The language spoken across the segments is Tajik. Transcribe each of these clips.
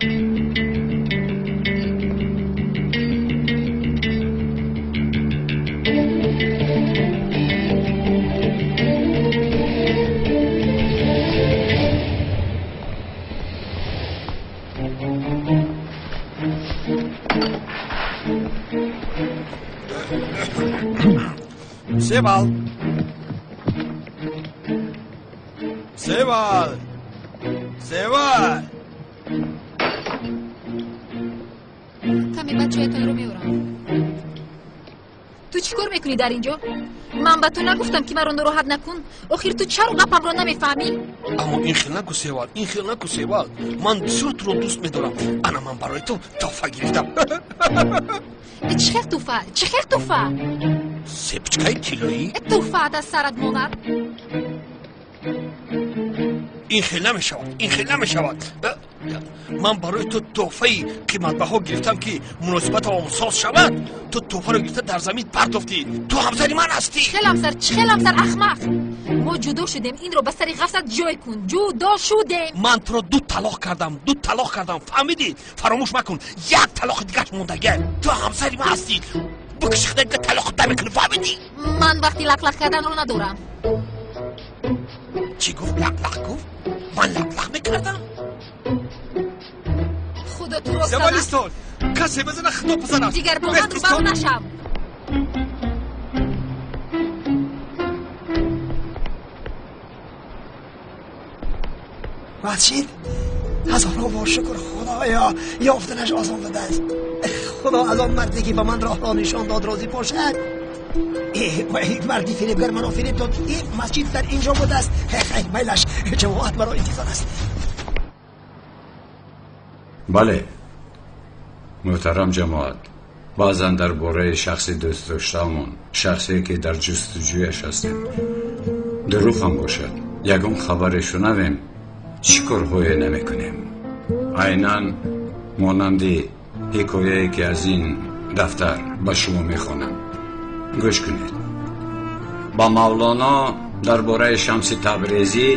Севал! Севал! Севал! Каме бачаятонро меорам. Ту чӣ кор мекунӣ дар ин ҷо? Ман ба ту нагуфтам, ки маро нороҳат накун? Охир ту чаро гапамро намефаҳмӣ? Аммо ин хел наку, Севал, ин хел наку, Севал. Ман бисёр туро дӯст медорам. Ана ман барои ту тӯҳфа гирифтам. Чӣ хел тӯҳфа? Чӣ хел тӯҳфа? Сепчкаи тиллоӣ. Тӯҳфаат аз сарат монад. Ин хел намешавад, ин хел намешавад. Ман барои ту тӯҳфаи қиматбаҳо гирифтам, ки муносибатам соз шавад. Ту тӯҳфаро гирифта дар замин партофтӣ. Ту ҳамсари ман ҳастӣ. Чӣ хел ҳамсар, чӣ хел ҳамсар, ахмақ? Мо ҷудо шудем, инро ба сари ғафсат ҷой кун. Ҷудо шудем. Ман туро ду талоқ кардам, ду талоқ кардам, фаҳмидӣ? Фаромӯш макун, як талоқи дигаш мондага. Ту ҳамсари ман ҳастӣ. Бикашида талоқ намекунӣ, фаҳмидӣ? Ман вақти лақлақ карданро надорам. Чӣ гуфт? Лақлақ гуфт? Ман лақлақ мекардам? Худо туро Севалистон, касе бизана, худо бизанад. Дигар бо ман рӯбарӯ нашав. Масҷид, ҳазорҳо бор шукр, Худоё, ёфтанаш осон будааст. Худо аз он марде ки ба ман роҳро нишон дод розӣ бошад. Марди фиребгар маро фиреб дод. Ин масҷид дар инҷо будааст. Хайр, майлаш, ҷамоат маро интизор аст. Бале, муҳтарам ҷамоат, баъзан дар бораи шахси дӯстдоштаамон, шахсе ки дар ҷустуҷӯяш ҳастем, дурӯғ ҳам бошад, ягон хабаре шунавем, чӣ корҳое намекунем. Айнан монанди ҳикояе ки аз ин дафтар ба шумо мехонам. Гӯш кунед. Ба Мавлоно дар бораи Шамси Табрезӣ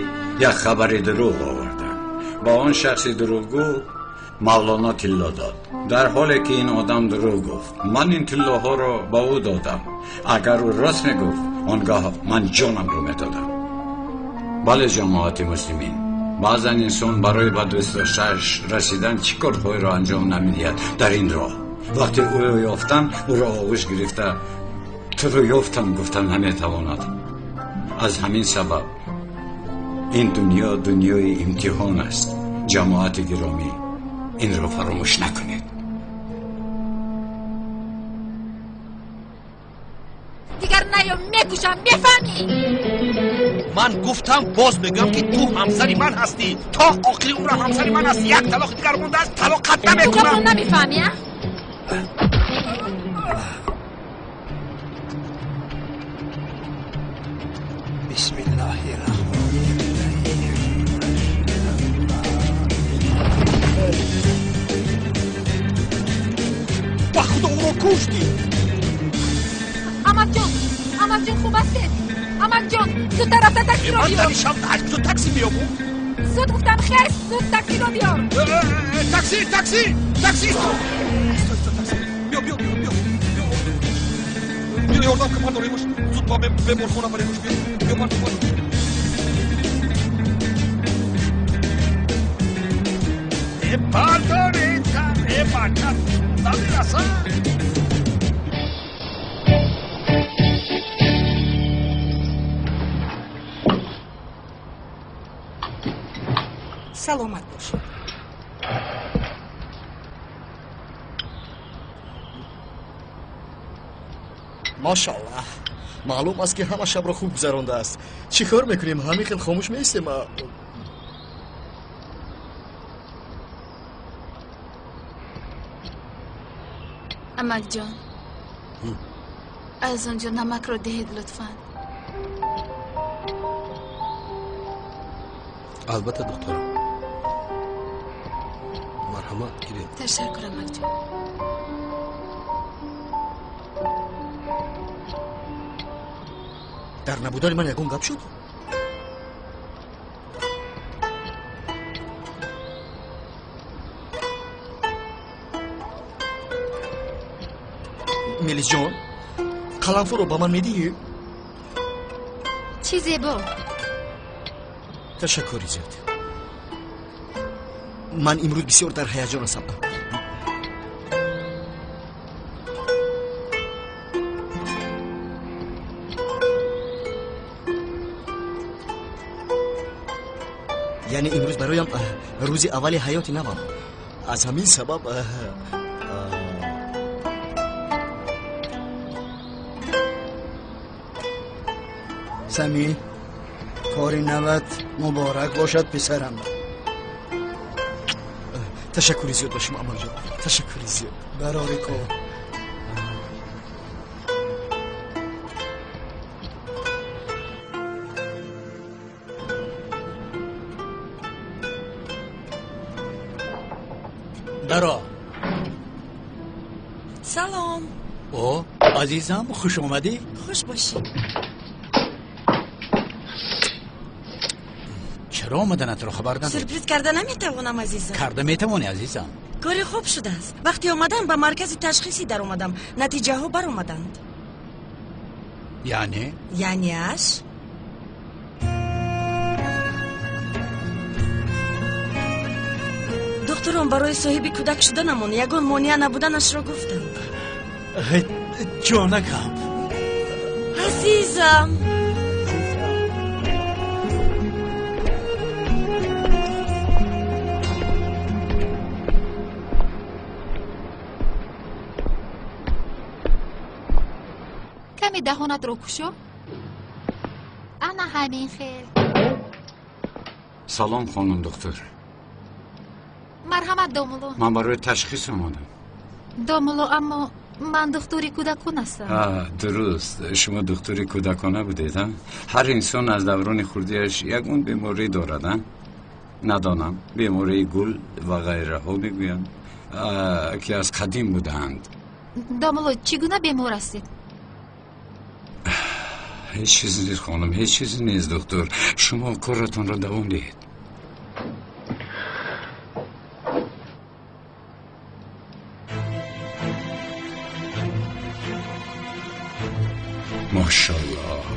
як хабари дурӯғ овардам. Ба он шахси дурӯғгӯ Мавлоно тилло дод, дар ҳоле ки ин одам дурӯғ гуфт. Ман ин тиллоҳоро ба ӯ додам. Агар ӯ рост мегуфт, он гоҳ ман ҷонамро медодам. Бале, ҷамоати муслимин, баъзан инсон барои ба дӯстдоштааш расидан чӣ корҳоеро анҷом намедиҳад дар ин роҳ. Вақте ӯро ёфтан, ӯро оғӯш гирифта туро ёфтам гуфтан наметавонад. Аз ҳамин сабаб ин дунё дунёи имтиҳон аст. Ҷамоати гиромӣ, инро фаромӯш накунед. Дигар наё, мекушам, мефаҳмӣ? Ман гуфтам, боз мегӯям, ки ту ҳамсари ман ҳастӣ. То охири умрам ҳамсари ман ҳастӣ. Як талоқи дигар мондааст, талоқат намекунам. Ту намефаҳмӣ, а? Бисмиллаҳи-рраҳмони-рраҳим. Ба худо, ӯро куштӣ. Амакҷон, амакҷон, хуб ҳастед? Амакҷон, зудтар рафта таксиро Ман биёр. дар ин шаб аз куҷо такси меёбум? Зуд гуфтам, хес, зуд таксиро биёр. Такси, такси, такси, исто, исто, исто, такси, биё, биё, биё, биё, биё, биё, ёрдам кун, бардоремаш зуд, ба беморхона баремаш. Биё, биё, бардор, бардор. Э, бардорета, э, бача, намерасад. Саломат бошед. Машаллаҳ, маълум аст, ки ҳама шабро хуб гузарондааст. Чӣ кор мекунем, ҳамин хел хомӯш меистем? Амакҷон, аз он ҷо намакро диҳед, лутфан. Албатта, духтарам, марҳамат, гиред. Ташаккур, амакҷон. Дар набудани ман ягон гап шуд? Мелисҷон, қаламфуро ба ман медиҳӣ? Чӣ зебо! Ташаккури зиёд. Ман имрӯз бисёр дар ҳаяҷон ҳастам. Яъне имрӯз бароям рӯзи аввали ҳаёти навам. Аз ҳамин сабаб Сами, кори нават муборак бошад, писарам. Ташаккури зиёд ба шумо, амакҷон. Ташаккури зиёд. Барори кор. Даро. Салом. О, азизам, хуш омадӣ. Хуш бошӣ. Чаро омаданатро хабар надодӣ? Сюрприз карда наметавонам, азизам. Карда метавонӣ, азизам. Кори хуб шудааст. Вақте омадам, ба маркази ташхисӣ даромадам. Натиҷаҳо баромаданд. Яъне? Яънеаш? Духтурон барои соҳиби кӯдак шуданамон ягон монеа набуданашро гуфтанд. Ҷонакам. Азизам. Каме даҳонатро кушо. Ана ҳамин хел. Салом, хонум доктор. Марҳамат, домулло. Ман барои ташхис омадам. Домулло, аммо ман духтури кӯдакон ҳастам. Дуруст, шумо духтури кӯдакона будед, а? Ҳар инсон аз даврони хурдиаш ягон беморӣ дорад, а? Надонам, бемории гул ва ғайраҳо мегӯянд, ки аз қадим будаанд. Домулло, чӣ гуна бемор ҳастед? Ҳеҷ чизе нест, хонум, ҳеҷ чизе нест, доктор. Шумо коратонро давом диҳед. Мошаллоҳ,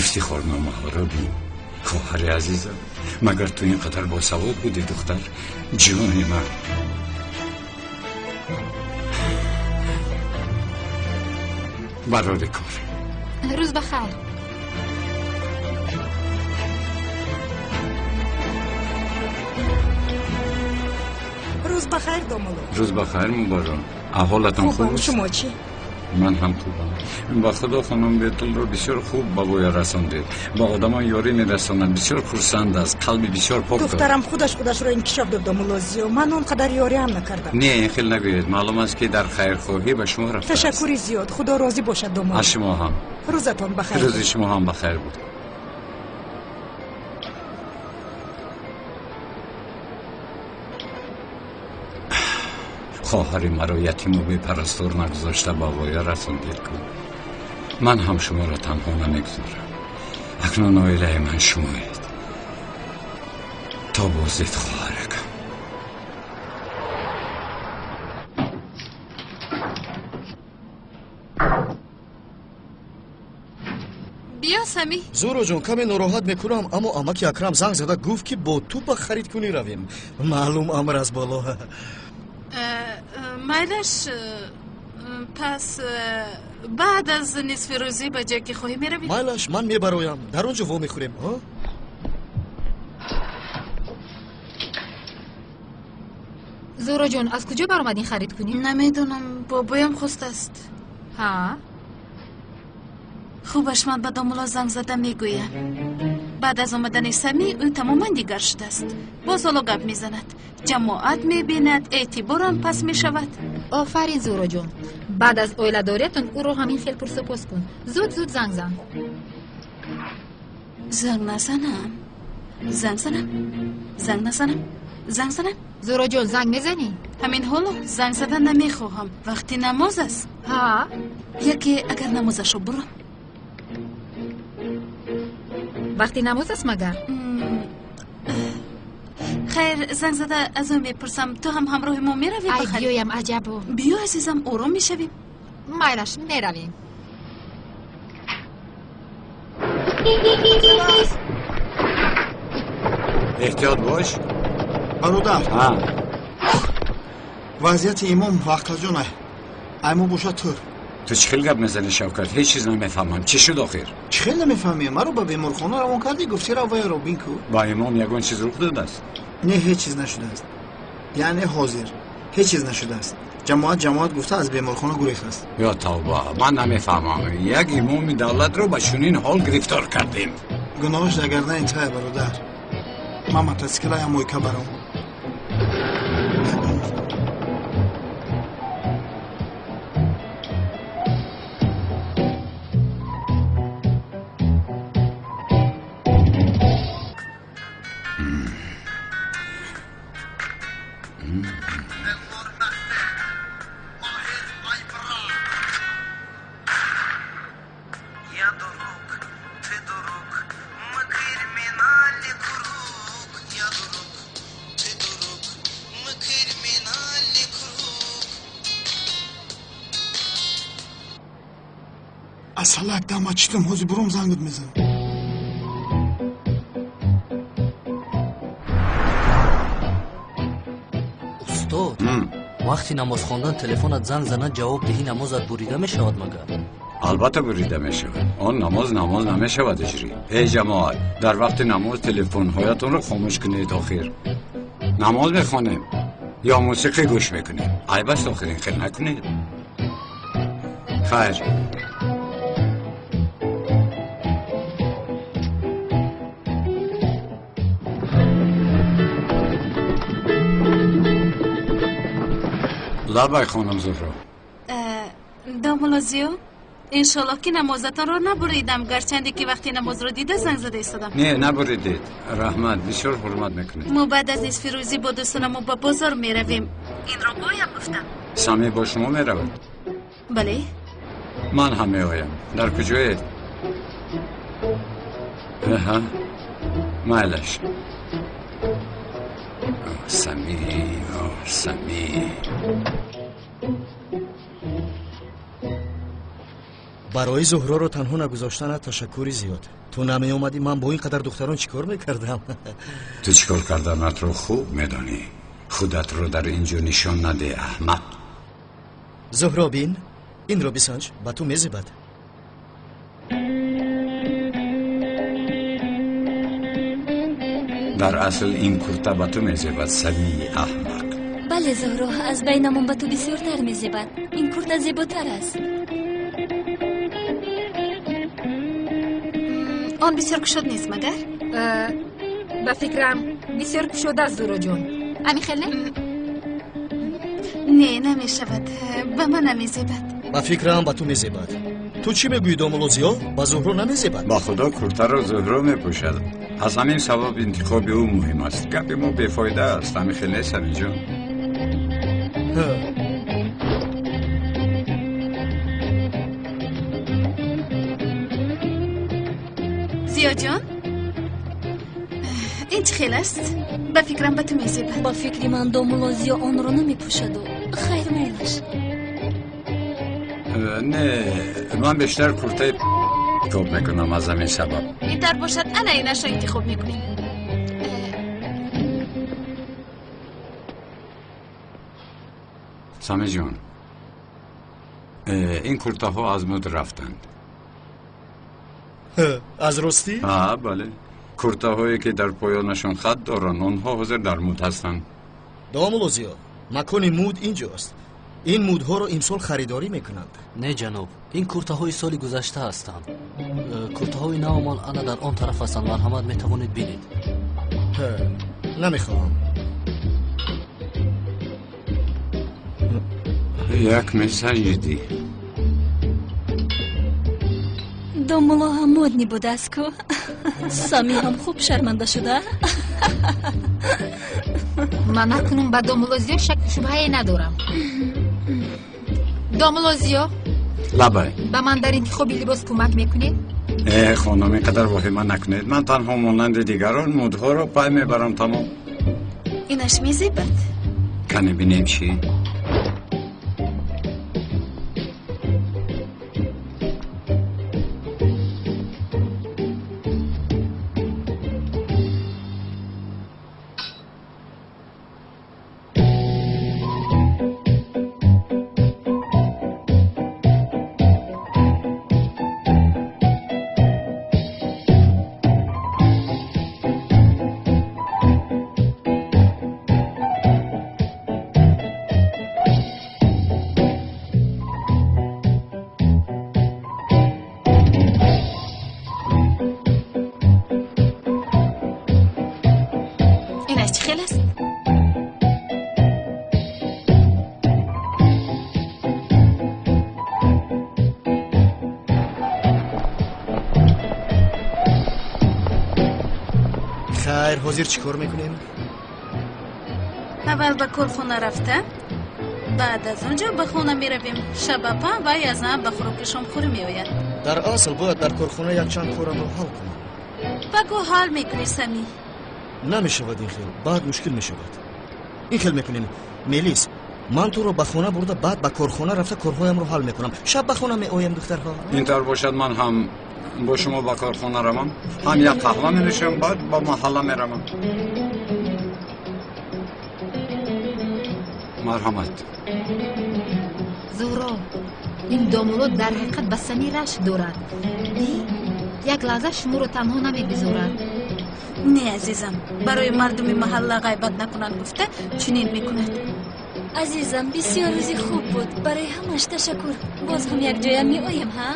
ифтихорномаҳоро бин. Хоҳари азизам, магар ту ин қадар босавод будӣ, духтар? Ҷони ман. Барори кор. Рӯз ба хайр. Рӯз ба хайр, домулло. Рӯз ба хайр, муборак. Аҳволатон хуб аст? Шумо чӣ? Ман ҳам хубам. Ба худо, хонум Бетулро бисёр хуб ба воя расондед. Ба одамон ёрӣ мерасонад, бисёр хурсанд аст, қалби бисёр пок дорад. Духтарам худаш худашро инкишоф дод, домулло Зиё. Ман он қадар ёриам накардам. Не, ин хел нагӯед. Маълум аст, ки дар хайрхоҳӣ ба шумо рафтааст. Ташаккури зиёд. Худо розӣ бошад, домулло. Аз шумо ҳам. Рӯзатон ба хайр. Рӯзи шумо ҳам ба хайр буд. Хоҳари маро ятиму бепарастор нагузошта ба воя расондед ку. Ман ҳам шуморо танҳо намегузорам. Акнун оилаи ман шумоед. То боздид, хоҳаракам. Биё, Сами. Зуроҷон, каме нороҳат мекунам, аммо амаки Акрам занг зада гуфт, ки бо ту ба харидкунӣ равем. Маълум амр аз боло. Майлаш, пас баъд аз нисфи рӯзӣ ба ҷое ки хоҳӣ меравӣ? Майлаш, ман мебароям. Дар он ҷо вомехӯрем. Зуроҷон, аз куҷо баромадин харид кунӣ? Намедонам, бобоям хостааст. Ҳа? Хубаш, ман ба домулло занг зада мегӯям. Баъд аз омадани Сами ӯ тамоман дигар шудааст. Боз ҳоло гап мезанад, ҷамоат мебинад, эътиборам пас мешавад. Офарин, Зуроҷон. Баъд аз оиладориятон ӯро ҳамин хел пурсупос кун. Зуд зуд занг зан. Занг назанам. Занг занам. Занг назанам. Занг занам. Зуроҷон, занг мезанӣ? Ҳамин ҳоло занг зада намехоҳам. Вақти намоз аст. Ҳа? Яке агар намозашро бурам. Вақти намоз аст магар? Хайр, занг зада аз ӯ мепурсам. Ту ҳам ҳамроҳи мо меравӣ ба Ай, харид? биёям, аҷабо. Биё, азизам, ором мешавем. Майлаш, меравем. Эҳтиёт бош. Бародар. Вазъияти имом вақтаҷона. Ай мо бошад тур. Ту чӣ хел гап мезанӣ, Шавкат? Ҳеҷ чиз намефаҳмам. Чӣ шуд охир? Чӣ хел намефаҳмӣ? Маро ба беморхона равон кардӣ, гуфтӣ рав вайро бин ку. Ба имом ягон чиз рух додааст? Не, ҳеҷ чиз нашудааст. Яъне ҳозир ҳеҷ чиз нашудааст. Ҷамоат ҷамоат гуфта аз беморхона гурехтааст. Ё тавба, ман намефаҳмам. Як имоми давлатро ба чунин ҳол гирифтор кардем. Гуноҳаш дар гардани тая, бародар. Ман мотосиклаям мойка баром. Асалак, дама читам, ҳозир буром зангат мезанам. Устод, вақти намоз хондан телефонат занг занад, ҷавоб диҳӣ, намозат бурида мешавад магар? Албатта бурида мешавад. Он намоз намоз намешавад иҷрӣ. Эй ҷамоат, дар вақти намоз телефонҳоятонро хомӯш кунед охир. Намоз мехонем ё мусиқӣ гӯш мекунем. Айб аст охир, ин хел накунед. Хайр. Лабай, хонум Зуҳро. Домулло Зиё, иншоллоҳ ки намозатонро набуридам, гарчанде ки вақти намозро дида занг зада истодам. Не, набуридед. Раҳмат, бисёр ҳурмат мекунед. Мо баъд аз нисфирӯзӣ бо дӯстонамо ба бозор меравем. Инро бояд гуфтам. Самӣ бо шумо меравад? Бале. Ман ҳам меоям. Дар куҷоед? Аҳа, майлаш. Самӣ, Самӣ. Барои Зуҳроро танҳо нагузоштанат ташаккури зиёд. Ту намеомадӣ, ман бо ин қадар духтарон чӣ кор мекардам? Ту чӣ кор карданатро хуб медонӣ. Худатро дар ин ҷо нишон надеҳ, аҳмақ. Зуҳро, бин, инро бисанҷ, ба ту мезебад. Дар асл ин курта ба ту мезебад, Самии аҳмақ. Бале, Зуҳро, аз байнамон ба ту бисёртар мезебад. Ин курта зеботар аст. Он бисёр кушод нест магар? Ба фикрам бисёр кушода аст, Зуҳроҷон. Ҳамин хел не? Не, намешавад. Ба ман намезебад. Ба фикрам ба ту мезебад. Ту чӣ мегӯӣ, домулло Зиё? Ба Зуҳро намезебад? Ба худо куртаро Зуҳро мепӯшад. Аз ҳамин сабаб интихоби ӯ муҳим аст. Гапи мо бефоида аст. Ҳамин хел нест, Самиҷон? Зиёҷон, ин чӣ хел аст? Ба фикрам ба ту мезебад. Ба фикри ман домулло Зиё онро намепӯшаду. Хайр, майлаш. Не, ман бештар куртаи интихоб мекунам аз ҳамин сабаб. Ин тар бошад, ана инашро интихоб мекунем. Самиҷон, ин куртаҳо аз муд рафтанд. Аз ростӣ? Бале. Куртаҳое ки дар поёнашон хат доранд, онҳо ҳозир дар муд ҳастанд. Домулло Зиё, макони муд инҷост. Ин мудҳоро имсол харидорӣ мекунанд. Не, ҷаноб, ин куртаҳои соли гузашта ҳастанд. Куртаҳои навмон ана дар он тараф ҳастанд. Марҳамат, метавонед бинед. Намехоҳам. Як месанҷидӣ. Домулло ҳам модни будааст ку. Самӣ ҳам хуб шарманда шуда. Ман акнун ба домулло Зиё шакку шубҳае надорам. Домулло Зиё, лабай, ба ман дар интихоби либос кӯмак мекунед? Хонум, ин қадар воҳима накунед. Ман танҳо монанди дигарон мудҳоро пай мебарам, тамом. Инаш мезебад. Кане бинем чӣ? Хайр, ҳозир чӣ кор мекунем? Аввал ба корхона рафта, баъд аз он ҷо ба хона меравем. Шаб апам ва язнаам ба хӯроки шомхӯрӣ меояд. Дар асл бояд дар корхона якчанд корамро ҳал кунам. Пагоҳ ҳал мекунӣ, Самӣ. Намешавад ин хел, баъд мушкил мешавад. Ин хел мекунем, Мелис, ман туро ба хона бурда, баъд ба корхона рафта корҳоямро ҳал мекунам. Шаб ба хона меоям, духтарҳо. Ин тавр бошад, ман ҳам бо шумо ба корхона равам, ҳам як қаҳва менӯшам, баъд ба маҳалла меравам. Марҳамат. Зуҳро, ин домулло дар ҳақиқат ба Самӣ рашк дорад. Як лаҳза шуморо танҳо намегузорад. Не, азизам, барои мардуми маҳалла ғайбат накунанд гуфта чунин мекунад. Азизам, бисёр рӯзи хуб буд. Барои ҳамаш ташаккур. Боз ҳам якҷоя меоем, ҳа?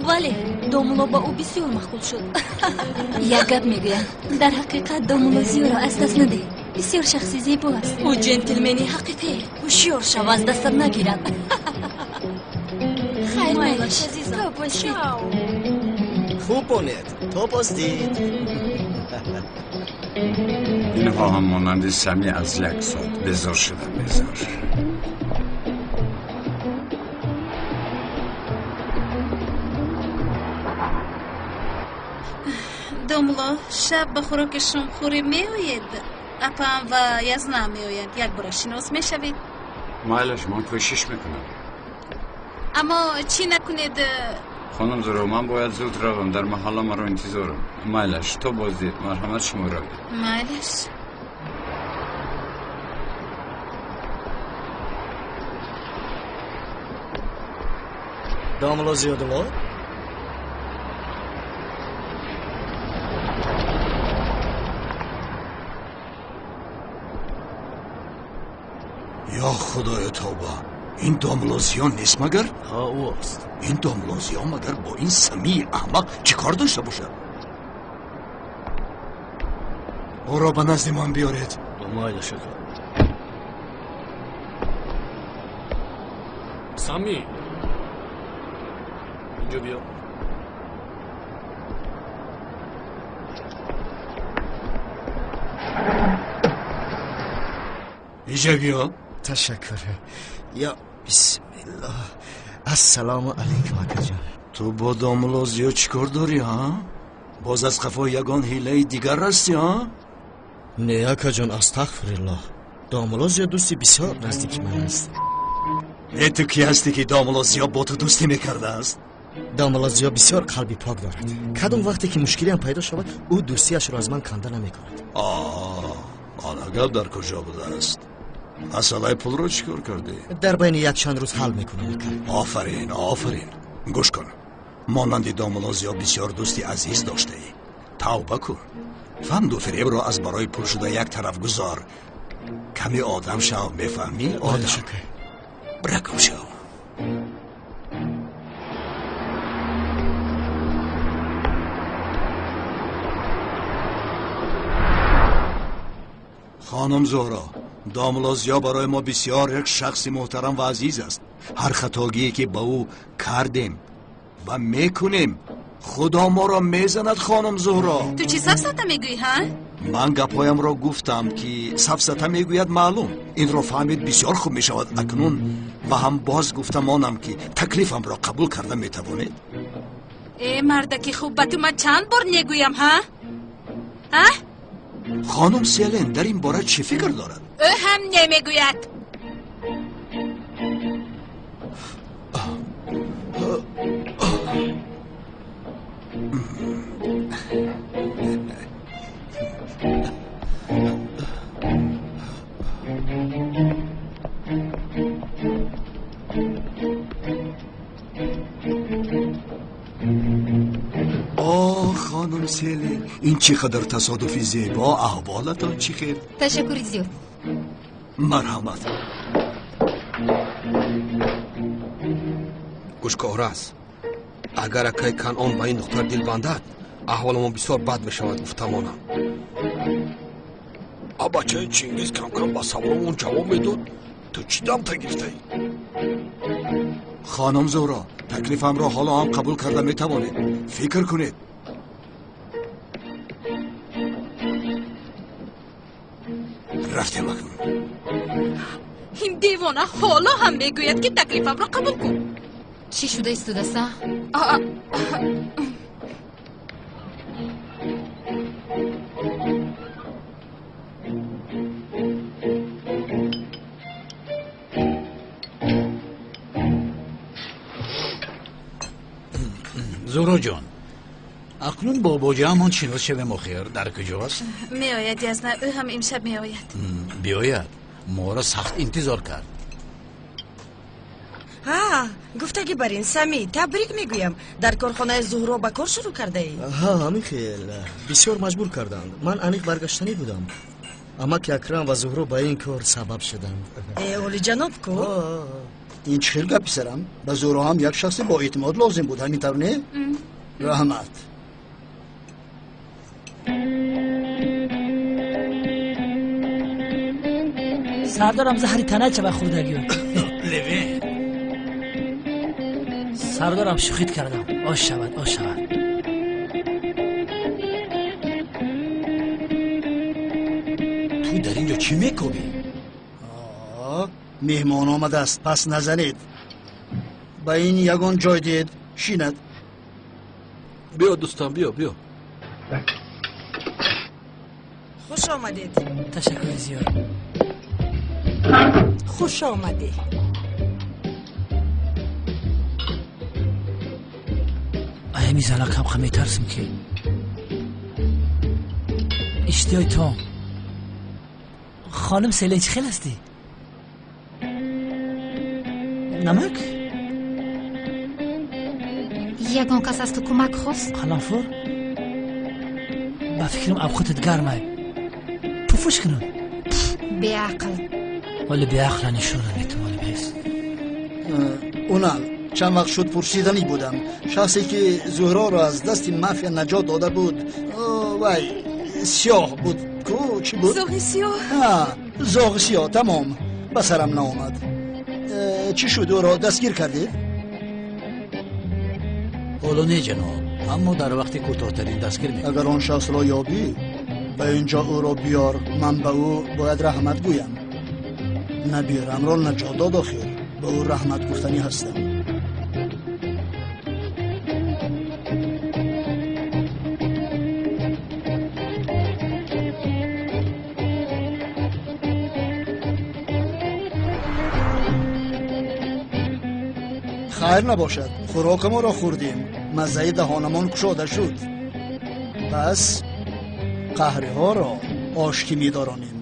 Бале, домулло ба ӯ бисёр маъқул шуд. Як гап мегӯям, дар ҳақиқат домулло Зиёро аз даст надеҳ. Бисёр шахси зебо аст. Ӯ ҷентлмени ҳақиқӣ. Ҳушёр шав, аз дастат нагирад. Хайр, майлаш, то боздид. Хуб бонед, то боздид. Инҳо ҳам монанди Самӣ аз як соат безор шудам, безор. Домулло, шаб ба хӯроки шомхӯрӣ меоед? Апам ва язнаам меоянд. Якбора шинос мешавед. Майлаш, ман кӯшиш мекунам. Аммо чӣ накунед? Хонум Зуҳро, ман бояд зуд равам, дар маҳалла маро интизорам. Майлаш, то боздид, марҳамат, шумо равед. Майлаш. Домулло Зиёдулло? Ё худоё, тавба! Ин домулло Зиё нест магар? Ҳа, ӯ аст. Ин домулло Зиё магар бо ин Самии аҳмақ чӣ кор дошта бошад? Ӯро ба назди ман биёред. Майлаш, ака. Самӣ, инҷо биё. Инҷо биё. Ташаккур. Ё бисмиллоҳ. Ассалому алайкум, акаҷон. Ту бо домулло Зиё чӣ кор дорӣ, ҳа? Боз аз қафои ягон ҳилаи дигар ҳастӣ, ҳа? Не, акаҷон, астағфируллоҳ. Домулло Зиё дӯсти бисёр наздики ман аст. Не, ту кӣ ҳастӣ, ки домулло Зиё бо ту дӯстӣ мекардааст? Домулло Зиё бисёр қалби пок дорад. Кадом вақте ки мушкилиам пайдо шавад, ӯ дӯстиашро аз ман канда намекунад. Ана гап дар куҷо будааст? Масъалаи пулро чӣ кор кардӣ? Дар байни якчанд рӯз ҳал мекунам, ака. Офарин, офарин. Гӯш кун, монанди домулло Зиё бисёр дӯсти азиз доштаӣ. Тавба кун, фанду фиребро аз барои пул шуда як тараф гузор. Каме одам шав, мефаҳмӣ? Одам бракум шав. Хонум Зуҳро, домулло Зиё барои мо бисёр як шахси муҳтарам ва азиз аст. Ҳар хатогие ки ба ӯ кардем ва мекунем, худо моро мезанад. Хонум Зуҳро, ту чӣ сафсата мегӯӣ, ҳа? Ман гапҳоямро гуфтам, ки сафсата мегӯяд маълум. Инро фаҳмид бисёр хуб мешавад. Акнун ва ҳам боз гуфтамонам, ки таклифамро қабул карда метавонед. Э, мардаки хуб, ба ту ман чанд бор негӯям, ҳа? Ҳа? Хонум Селен дар ин бора чӣ фикр дорад? Ӯ ҳам немегӯяд. Хонум Селен, ин чӣ қадар тасодуфи зебо! Аҳволатон чӣ хел? Ташаккури зиёд. Марҳамат. Гӯшкор аст. Агар акай Канъон ба ин духтар дил бандад, аҳволамон бисёр бад мешавад, гуфтамонам. А бачаи Чингиз кам-кам ба саволомон ҷавоб медод. Ту чӣ дамта гирифтаӣ? Хонум Зуҳро, таклифамро ҳоло ҳам қабул карда метавонед. Фикр кунед. Рафтем акнун. Ин девона ҳоло ҳам мегӯяд, ки таклифамро қабул кун. Чӣ шуда истодаста? Зуҳроҷон, акнун бо боҷаамон шинос шавем. Охир дар куҷост? Меояд, язна, ӯ ҳам имшаб меояд. Биёяд, моро сахт интизор кард. Ҳа, гуфтагӣ бар ин, Самӣ, табрик мегӯям, дар корхонаи Зуҳро ба кор шурӯъ кардаӣ? Ҳа, ҳамин хел, бисёр маҷбур карданд. Ман аниқ баргаштанӣ будам. Амаки Акрам ва Зуҳро ба ин кор сабаб шуданд. Э, олиҷаноб ку? Ин чӣ хел гап, писарам? Ба Зуҳро ҳам як шахси боэътимод лозим буд, ҳамин тавр не? Раҳмат. Сардорам, заҳри тана чава хӯрдагиё. Левен. Сардорам, шӯхит кардам. Ош шавад, ош шавад. Ту дар ин ҷо чӣ мекобӣ? Меҳмон омадааст, пас назанед. Ба ин ягон ҷой диҳед, шинад. Биё, дӯстам, биё, биё. Хуш омадед. Ташаккури зиёд. Хуш омадӣ. Аями занакам ха метарсим, ки иштиёи том. Хоним Селен, чӣ хел ҳастӣ? Намак? Ягон кас аз ту кӯмак хост? Қаламфур, ба фикрам, абхотат гармай, пуфуш кунам. Беақл. Ҳоли беақла нишона метум, ҳоли бес. Унал, чанд вақт шуд, пурсиданӣ будам. Шахсе ки Зуҳроро аз дасти мафия наҷот дода буд, вай сиёҳ буд ку, чӣ буд? Зоғи сиёҳ. Зоғи сиёҳ, тамом, ба сарам наомад. Чӣ шуд, ӯро дастгир кардед? Ҳоло не, ҷаноб, аммо дар вақти кӯтоҳтарин дастгир мекунем. Агар он шахсро ёбӣ, ба ин ҷо ӯро биёр. Ман ба ӯ бояд раҳмат гӯям. Набирамро наҷот дод, охир ба ӯ раҳмат гуфтанӣ ҳастам. Хайр набошад, хӯрокамонро хӯрдем, маззаи даҳонамон кушода шуд. Пас қаҳриҳоро оштӣ медоронем.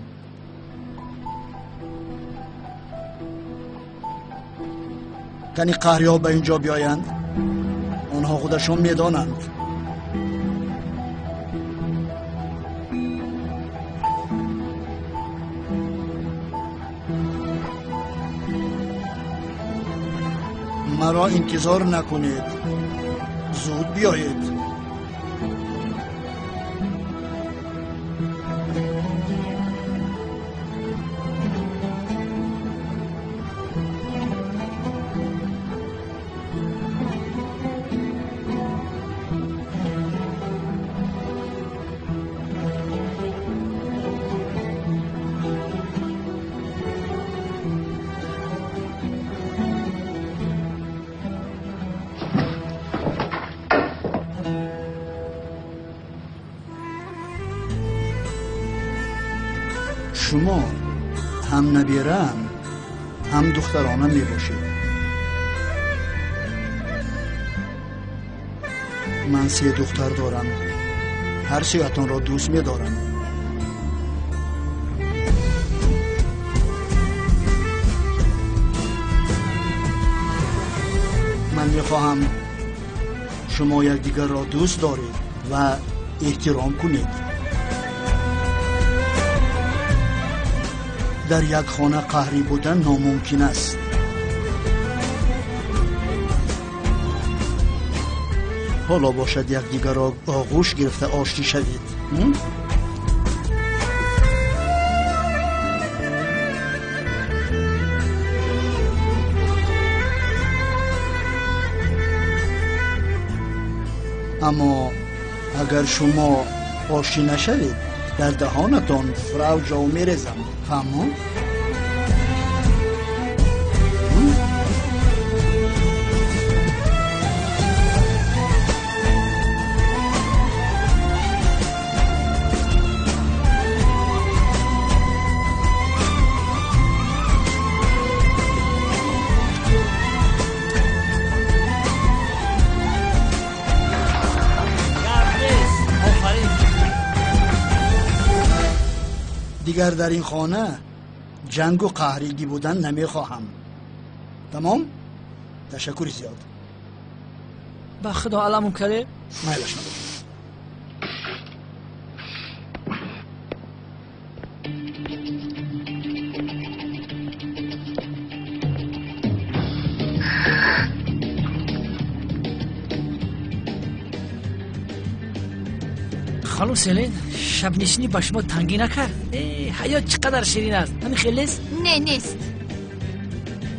Кани қаҳриҳо ба ин ҷо биёянд, онҳо худашон медонанд. Маро интизор накунед, зуд биёед. Шумо ҳам набираам, ҳам духтарона мебошед. Ман се духтар дорам, ҳар сеятонро дӯст медорам. Ман мехоҳам шумо якдигарро дӯст доред ва эҳтиром кунед. Дар як хона қаҳрӣ будан номумкин аст. Ҳоло бошад, якдигарро оғӯш гирифта оштӣ шавед. Аммо агар шумо оштӣ нашавед, Дар даҳонатон фрау ҷо мерезам. Фаҳмо? Дигар дар ин хона ҷангу қаҳригӣ будан намехоҳам. Тамом? Ташаккури зиёд. Ба худо аламум карде? Майлаш набошад. Ханум Селин, шабнишинӣ ба шумо тангӣ накард? Ҳаёт чӣ қадар ширин аст. Ҳамин хел нест? Не, нест.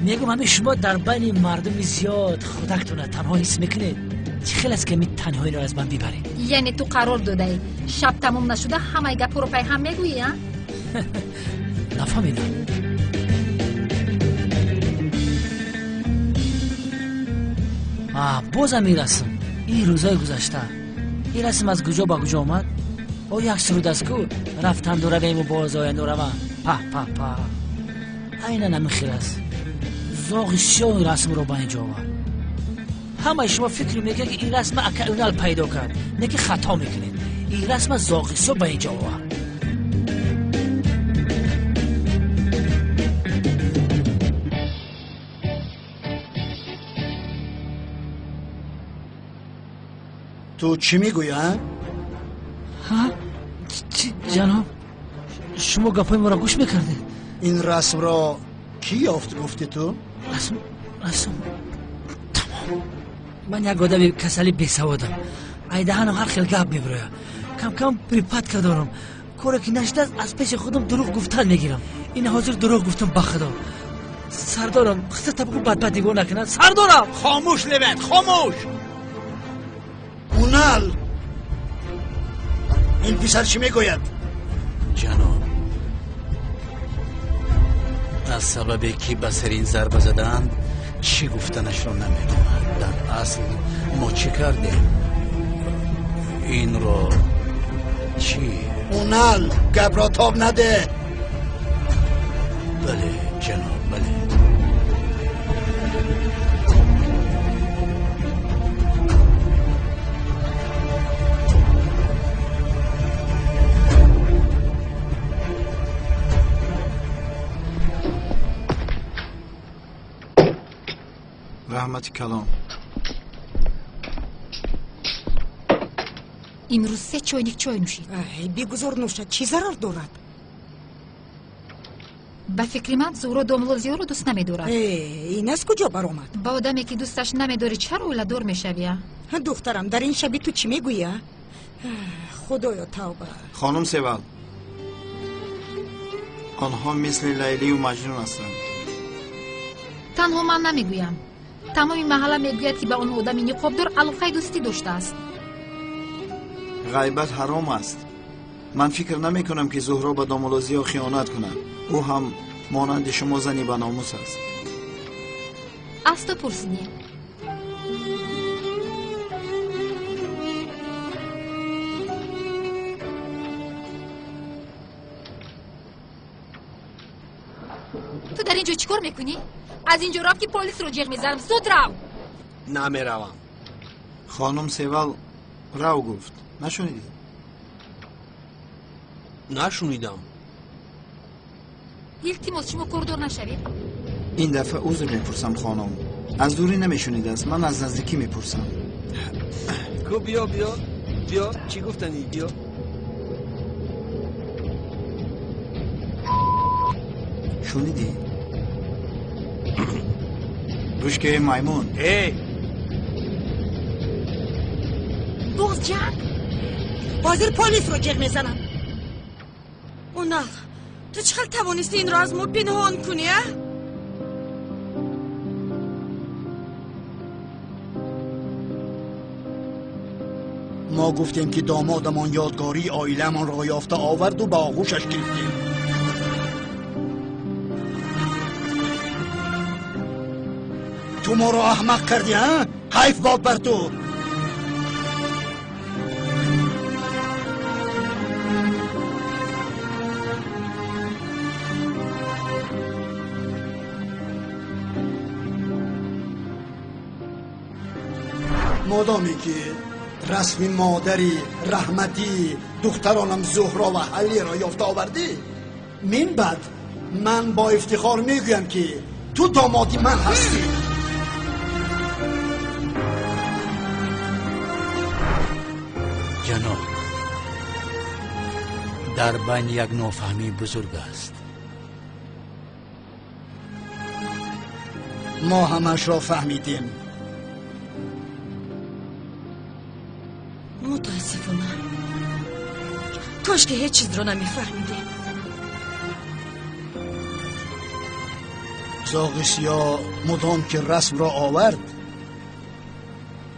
Мегӯм, ҳамин шумо дар байни мардуми зиёд худактона танҳо ҳис мекунед. Чӣ хел аст, ки ҳамин танҳоиро аз ман бибаред? Яъне ту қарор додаӣ шаб тамом нашуда ҳамаи гапҳоро пайҳам мегӯӣ, а? Нафаҳмидам. Бозам ин расм, ин рӯзҳои гузашта. Ин расм аз куҷо ба куҷо омад? О, як суруд аст ку, рафтанду равему боз оянду равам. Па па па. Айнан ҳамин хел аст. Зоғи сиёҳ ин расмро ба инҷо овард. Ҳамаи шумо фикр мекунед, ки ин расма ака Унал пайдо кард. Не, ки хато мекунед. Ин расма зоғи сиёҳ ба инҷо овард. Ту чӣ мегӯӣ, а? Ҳа? Чӣ, ҷаноб? Шумо гапҳои моро гӯш мекардед? Ин расмро кӣ ёфт, гуфти ту? Расм, расм. Тамом. Ман як одами касали бесаводам. Айдаҳанам ҳар хел гап мебирояд. Кам-кам припадка дорам. Коре ки нашудааст, аз пеши худам дурӯғ гуфтан мегирам. Ин ҳозир дурӯғ гуфтам, ба худо. Сардорам, хиса табиқу бадбад нигоҳ накунад. Сардорам! Хомӯш, Левент, хомӯш! Унал! Ин писар чӣ мегӯяд? Ҷаноб, аз сабабе ки ба сари ин зарба задаанд, чӣ гуфтанашро намедонад. Дар асл мо чӣ кардем? Инро чӣ? Унал, гапро тоб наде! Бале, ҷаноб, бале. Раҳмати калом. Имрӯз се чойник чой нӯшид. Бигузор нӯшад, чӣ зарар дорад? Ба фикри ман, Зуҳро домло Зиёро дӯст намедорад. Ин аз куҷо баромад? Ба одаме ки дӯсташ намедорӣ, чаро оиладор мешавӣ, а? Духтарам, дар ин шаби ту чӣ мегӯӣ, а? Худоё, тавба. Хонум Севал, онҳо мисли Лайлию Маҷнун ҳастанд. Танҳо ман намегӯям. Тамоми маҳалла мегӯяд, ки ба он одами ниқобдор алоқаи дӯстӣ доштааст. Ғайбат ҳаром аст. Ман фикр намекунам, ки Зуҳро ба домулло Зиё хиёнат кунад. Ӯ ҳам монанди шумо зани баномус аст. Аз ту пурсидем. Ту дар ин ҷо чӣ кор мекунӣ? Аз ин ҷо рав, ки полисро ҷеғ мезанам. Зуд рав! Намеравам. Хонум Севал рав гуфт. Нашунидӣ? Нашунидам. Илтимос, шумо кордор нашавед. Ин дафъа узр мепурсам, хонум. Аз дурӣ намешунидааст, ман аз наздикӣ мепурсам. Ку, биё, биё, биё, чӣ гуфтанӣ, биё. Шунидӣ? Гӯш ки, маймун. Эй! Боз ҷанг? Ҳозир полисро ҷеғ мезанам. Унал, ту чӣ хел тавонистӣ инро аз мо пинҳон кунӣ, а? Мо гуфтем ки домодамон ёдгории оиламонро ёфта оварду ба оғӯшаш гирифтем. Ту моро аҳмақ кардӣ, ҳа? Ҳайф бод бар ту. Модоме ки расми модари раҳматӣ духтаронам Зуҳро ва Ҳалиро ёфта овардӣ, мин баъд ман бо ифтихор мегӯям ки ту домоди ман ҳастӣ. Ҷаноб, дар байн як нофаҳмии бузург аст. Мо ҳамаашро фаҳмидем. Мутаассифона, кош ки ҳеҷ чизро намефаҳмидем. Зоғи сиёҳ мудом ки расмро овард,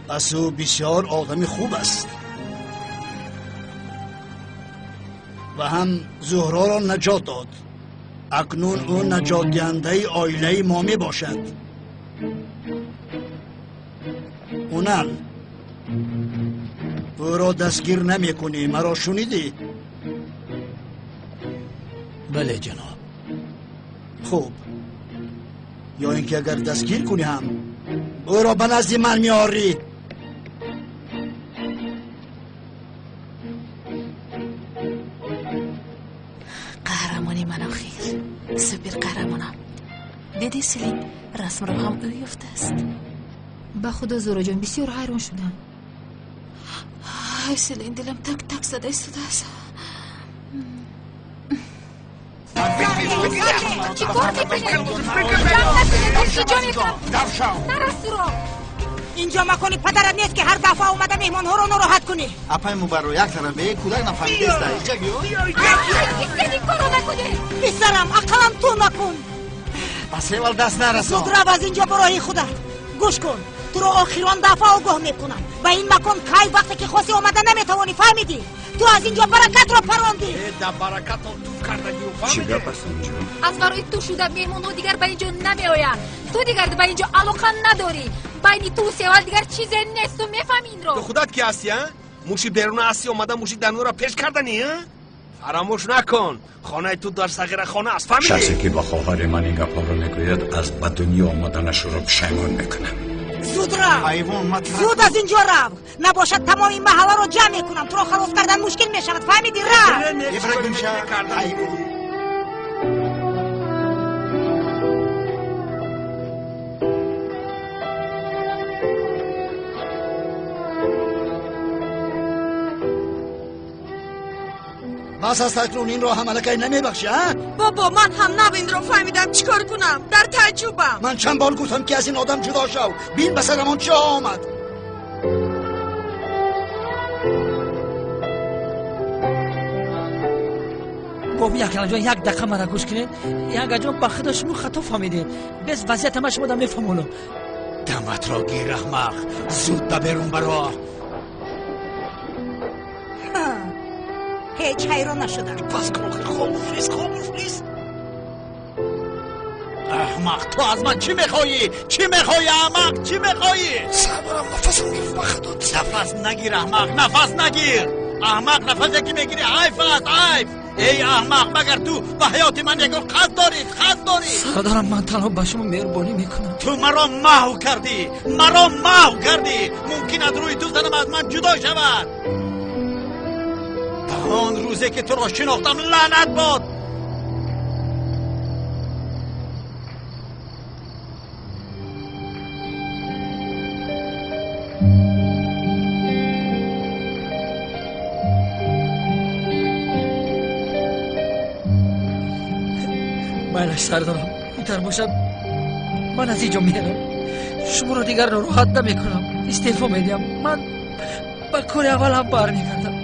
пас ӯ бисёр одами хуб аст ва ҳам Зуҳроро наҷот дод. Акнун ӯ наҷотдиҳандаи оилаи мо мебошад. Унал, ӯро дастгир намекунӣ, маро шунидӣ? Бале, ҷаноб. Хуб, ё ин ки агар дастгир кунӣ ҳам ӯро ба назди ман меорӣ. Қаҳрамони ман охир, супер қаҳрамонам. Дидӣ, Селин, расмро ҳам ӯ ёфтааст. Ба худо, Зуҳроҷон, бисёр ҳайрон шудам. Ай, Селин, дилам так так зада истодааст. Чӣ кор мекунед? Ҷанг накунед, илтиҷо мекунам. Нарасуро. Инҷо макони падарат нест ки ҳар дафъа омада меҳмонҳоро нороҳат кунӣ. Апай мубарро як тараф бе кӯдак нафаҳмидеста. Иҷа биё. Ин корро накунед. Писарам, ақаллан ту накун. Ба Севал даст нарасон. Зуд рав аз инҷо ба роҳи худат. Гӯш кун, туро охирон дафъа огоҳ мекунам. Ба ин макон кай вақте ки хосӣ омада наметавонӣ, фаҳмидӣ? Ту аз инҷо баракатро парондӣ. Да баракатон туф кардагиу, Чӣ фаҳмидӣ? гап аст инҷо? Аз барои ту шуда меҳмонҳо дигар ба инҷо намеоянд. Ту дигар ба инҷо алоқа надорӣ. Байни ту Севал дигар чизе нест, ту мефаҳмӣ инро? Ту худат ки ҳастӣ, а? Муши беруна ҳастӣ, омада муши дарунро пеш карданӣ, а? Фаромӯш накун, хонаи ту дар сағирахона аст, фаҳмидӣ? Шахсе ки ба хоҳари ман ин гапҳоро мегӯяд, аз ба дунё омаданашро пушаймон мекунам. Зуд рав. Ҳайвон, матрак. Зуд аз инҷо рав. Набошад тамоми маҳалларо ҷамъ мекунам. Туро халос кардан мушкил мешавад, фаҳмидӣ? Рав. Ибра гумша, ҳайвон. Бас аст, акнун инро ҳам аллакай намебахшӣ, а? Бобо, ман ҳам нав инро фаҳмидам. Чӣ кор кунам? Дар тааҷҷубам. Ман чанд бор гуфтам ки аз ин одам ҷудо шав. Бин ба сарамон чӣ омад. Бобо Якрамҷон, як дақиқа мара гӯш кунед. Янгаҷон, ба худо шумо хато фаҳмидед. Бес вазъията ман шумо да мефаҳмонам. Даматро гир, аҳмақ, зуд ба берун баро. Ҳеҷ ҳайрон нашудам. Пас кун, охир хомӯш нест, хомӯш нест. Аҳмақ, ту аз ман чӣ мехоҳӣ? Чӣ мехоҳӣ, аҳмақ, чӣ мехоҳӣ? Сабрам, нафасам гирифт, ба худо. Нафас нагир, аҳмақ, нафас нагир. Аҳмақ, нафасе ки мегирӣ ҳайф аст, ҳайф. Эй аҳмақ, магар ту ба ҳаёти ман ягон қасд дорӣ? Қасд дорӣ? Сардарам, ман танҳо ба шумо меҳрубонӣ мекунам. Ту маро маҳв кардӣ, маро маҳв кардӣ. Мумкин аз рӯи ту занам аз ман ҷудо шавад. Ба он рӯзе ки туро шинохтам лаънат бод. Майлаш, сардарам, беҳтар бошад ман аз инҷо мерам. Шуморо дигар нороҳат намекунам. Истеъфо медиҳам. Ман ба кори аввалам бармегардам.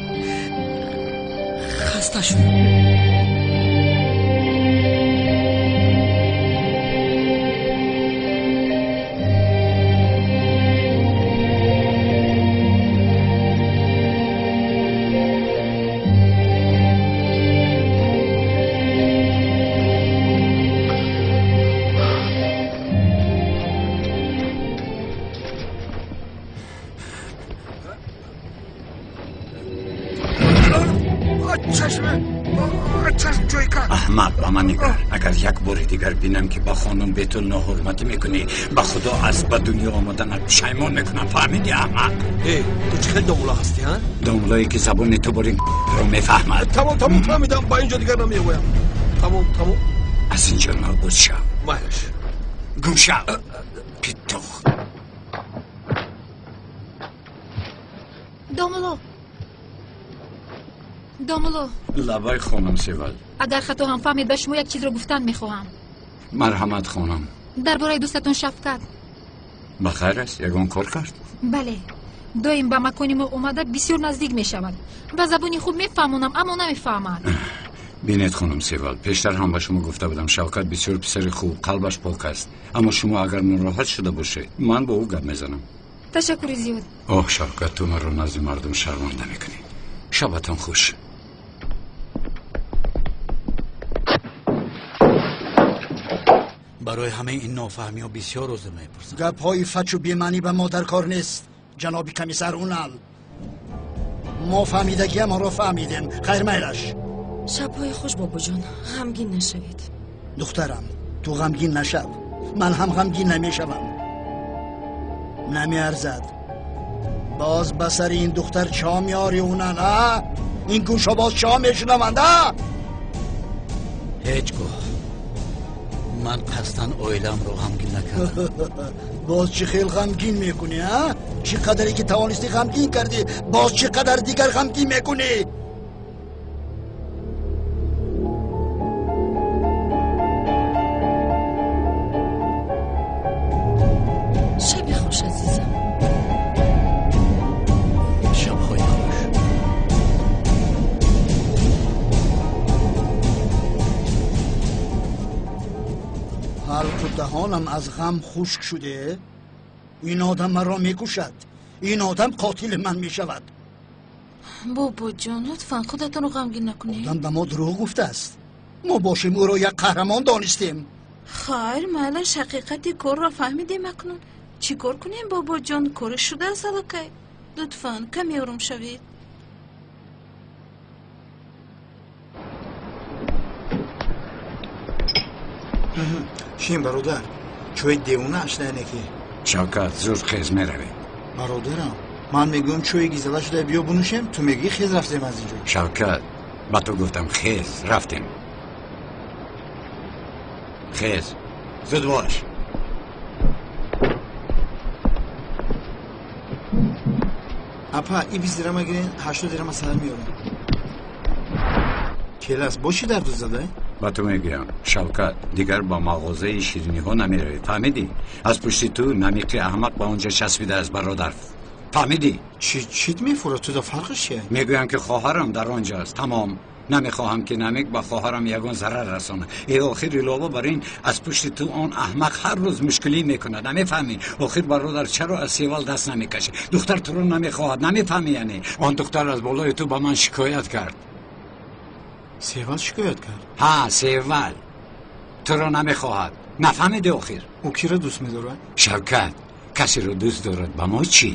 Хаста шудам. Чашм ҷойка. Аҳмақ, ба ман нигар. Агар як бори дигар бинам ки ба хонум Бетул ноҳурматӣ мекунӣ, ба худо аз ба дунё омаданат пушаймон мекунам. Фаҳмидӣ, аҳмақ? Э, ту чӣ хел домула ҳастӣ, ҳа? Домулое ки забони ту бори ро мефаҳмад. Тамом, тамом, фаҳмидам, ба инҷо дигар намеоям. Тамом, тамом. Аз инҷо нобуд шав. Майлаш. Гум шав. Питух. Домуло. Домуло. Лабай хонум Севал. Агар хато ҳам фаҳмед, ба шумо як чизро гуфтан мехоҳам. Марҳамат, хонум. Дар бораи дӯстатон Шавкат. Ба хайр аст? Ягон кор кард? Бале. Доим ба макони мо омада бисёр наздик мешавад. Ба забони хуб мефаҳмонам, аммо намефаҳмад. Бинед, хонум Севал, пештар ҳам ба шумо гуфта будам, Шавкат бисёр писари хуб, қалбаш пок аст. Аммо шумо агар нороҳат шуда бошед, ман бо ӯ гап мезанам. Ташаккури зиёд. Оҳ, Шавкат, ту маро назди мардум шарманда мекунӣ. Шабатон хуш. Барои ҳамаи ин нофаҳмиҳо бисёр узр мепурсам. Гапҳои фачу бемаънӣ ба мо дар кор нест, ҷаноби комиссар Унал. Мо фаҳмидагиамонро фаҳмидем. Хайр, майлаш. Шабҳои хуш, бобоҷон. Ғамгин нашавед. Духтарам, ту ғамгин нашав. Ман ҳам ғамгин намешавам. Намеарзад. Боз ба сари ин духтар чо меорӣ, Унал, а? Ин гӯшҳо боз чо мешунаванд, а? Ҳеҷ гоҳ ман қасдан оиламро ғамгин накардам. Боз чӣ хел ғамгин мекунӣ, а? Чӣ қадаре ки тавонистӣ ғамгин кардӣ, боз чӣ қадар дигар ғамгин мекунӣ? Шаби хуш, азизам. Шабҳои хуш. Ҳалқу даҳонам аз ғам хушк шуде. Ин одам маро мекушад. Ин одам қотили ман мешавад. Бобоҷон, лутфан худатонро ғамгин накунед. Одам ба мо дурӯғ гуфтааст. Мо бошем ӯро як қаҳрамон донистем. Хайр, майлаш, ҳақиқати корро фаҳмидем акнун. Чӣ кор кунем, бобоҷон? Коре шудааст аллакай. Лутфан каме ором шавед. Шин, бародар, чои девона ашдане ки. Шавкат, зуд хез, меравем. Бародарам, ман мегӯям чои гизала шуда биё бинӯшем, ту мегӯӣ хез рафтем аз инҷо. Шавкат, ба ту гуфтам хез, рафтем. Хез, зуд бош. Апа, и 20 дирама гирен, 80 дирама сар меорам. Келас, бо чӣ дарду зада? Ба ту мегӯям, Шавкат, дигар ба мағозаи шириниҳо намеравӣ. Фаҳмидӣ? Аз пушти ту намиқи аҳмақ ба он ҷо часпидааст, бародар. Фаҳмидӣ? Чит мефурад? Ту да фарқиш чия? Мегӯям ки хоҳарам дар он ҷо аст. Тамом. Намехоҳам ки намик ба хоҳарам ягон зарар расонад. Э, охир илова бар ин аз пушти ту он аҳмақ ҳар рӯз мушкилӣ мекунад. Намефаҳмӣ? Охир бародар, чаро аз Севал даст намекашӣ? Духтар туро намехоҳад. Намефаҳмӣ яъне? Он духтар аз болои ту ба ман шикоят кард. Севал шикоят кард? Ҳа, Севал туро намехоҳад. Нафаҳмидӣ охир? Ӯ киро дӯст медорад? Шавкат, касеро дӯст дорад, ба мо чӣ?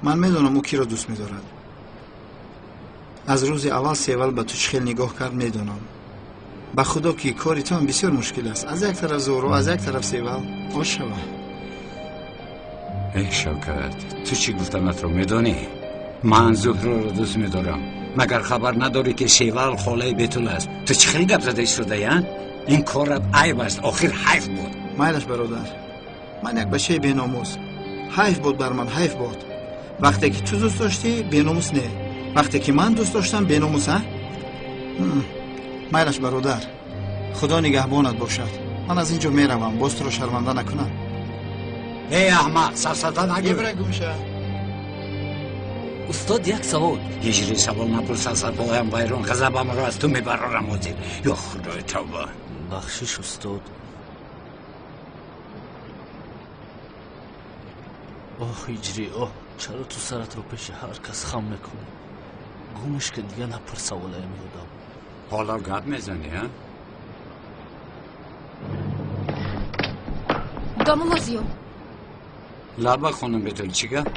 Ман медонам ӯ киро дӯст медорад. Аз рӯзи аввал Севал ба ту чӣ хел нигоҳ кард, медонам. Ба худо ки кори туам бисёр мушкил аст. Аз як тараф Зуҳро, аз як тараф Севал. Ош шава. Э, Шавкат, ту чӣ гуфтанатро медонӣ? Ман Зуҳроро дӯст медорам. Магар хабар надорӣ ки Севал холаи Бетул аст? Ту чӣ хел гап зада истодаӣ, а? Ин корат айб аст, охир ҳайф буд. Майлаш, бародар, ман як бачаи беномус. Ҳайф буд бар ман, ҳайф буд. Вақте ки ту дӯст доштӣ, беномус не. Вақте ки ман дӯст доштам, беномус, а? Майлаш, бародар, худо нигаҳбонат бошад. Ман аз ин ҷо меравам, боз туро шарманда накунам. Э, аҳмақ, сарсада нагӯ. Ибра гумша. Устод, як савол. Ҳиҷри савол напурс, асабҳоям вайрон, ғазабамро аз ту мебарорам ҳозир. Ё худои тавба. Бахшиш, устод. Оҳ, ҳиҷрӣ, оҳ, чаро ту саратро пеши ҳар кас хам мекунӣ? Гумш ки дигар напурс саволаям ёдам. Ҳоло гап мезанӣ, а? Домулло Зиё. Лаба, хонум Бетул, чӣ гап?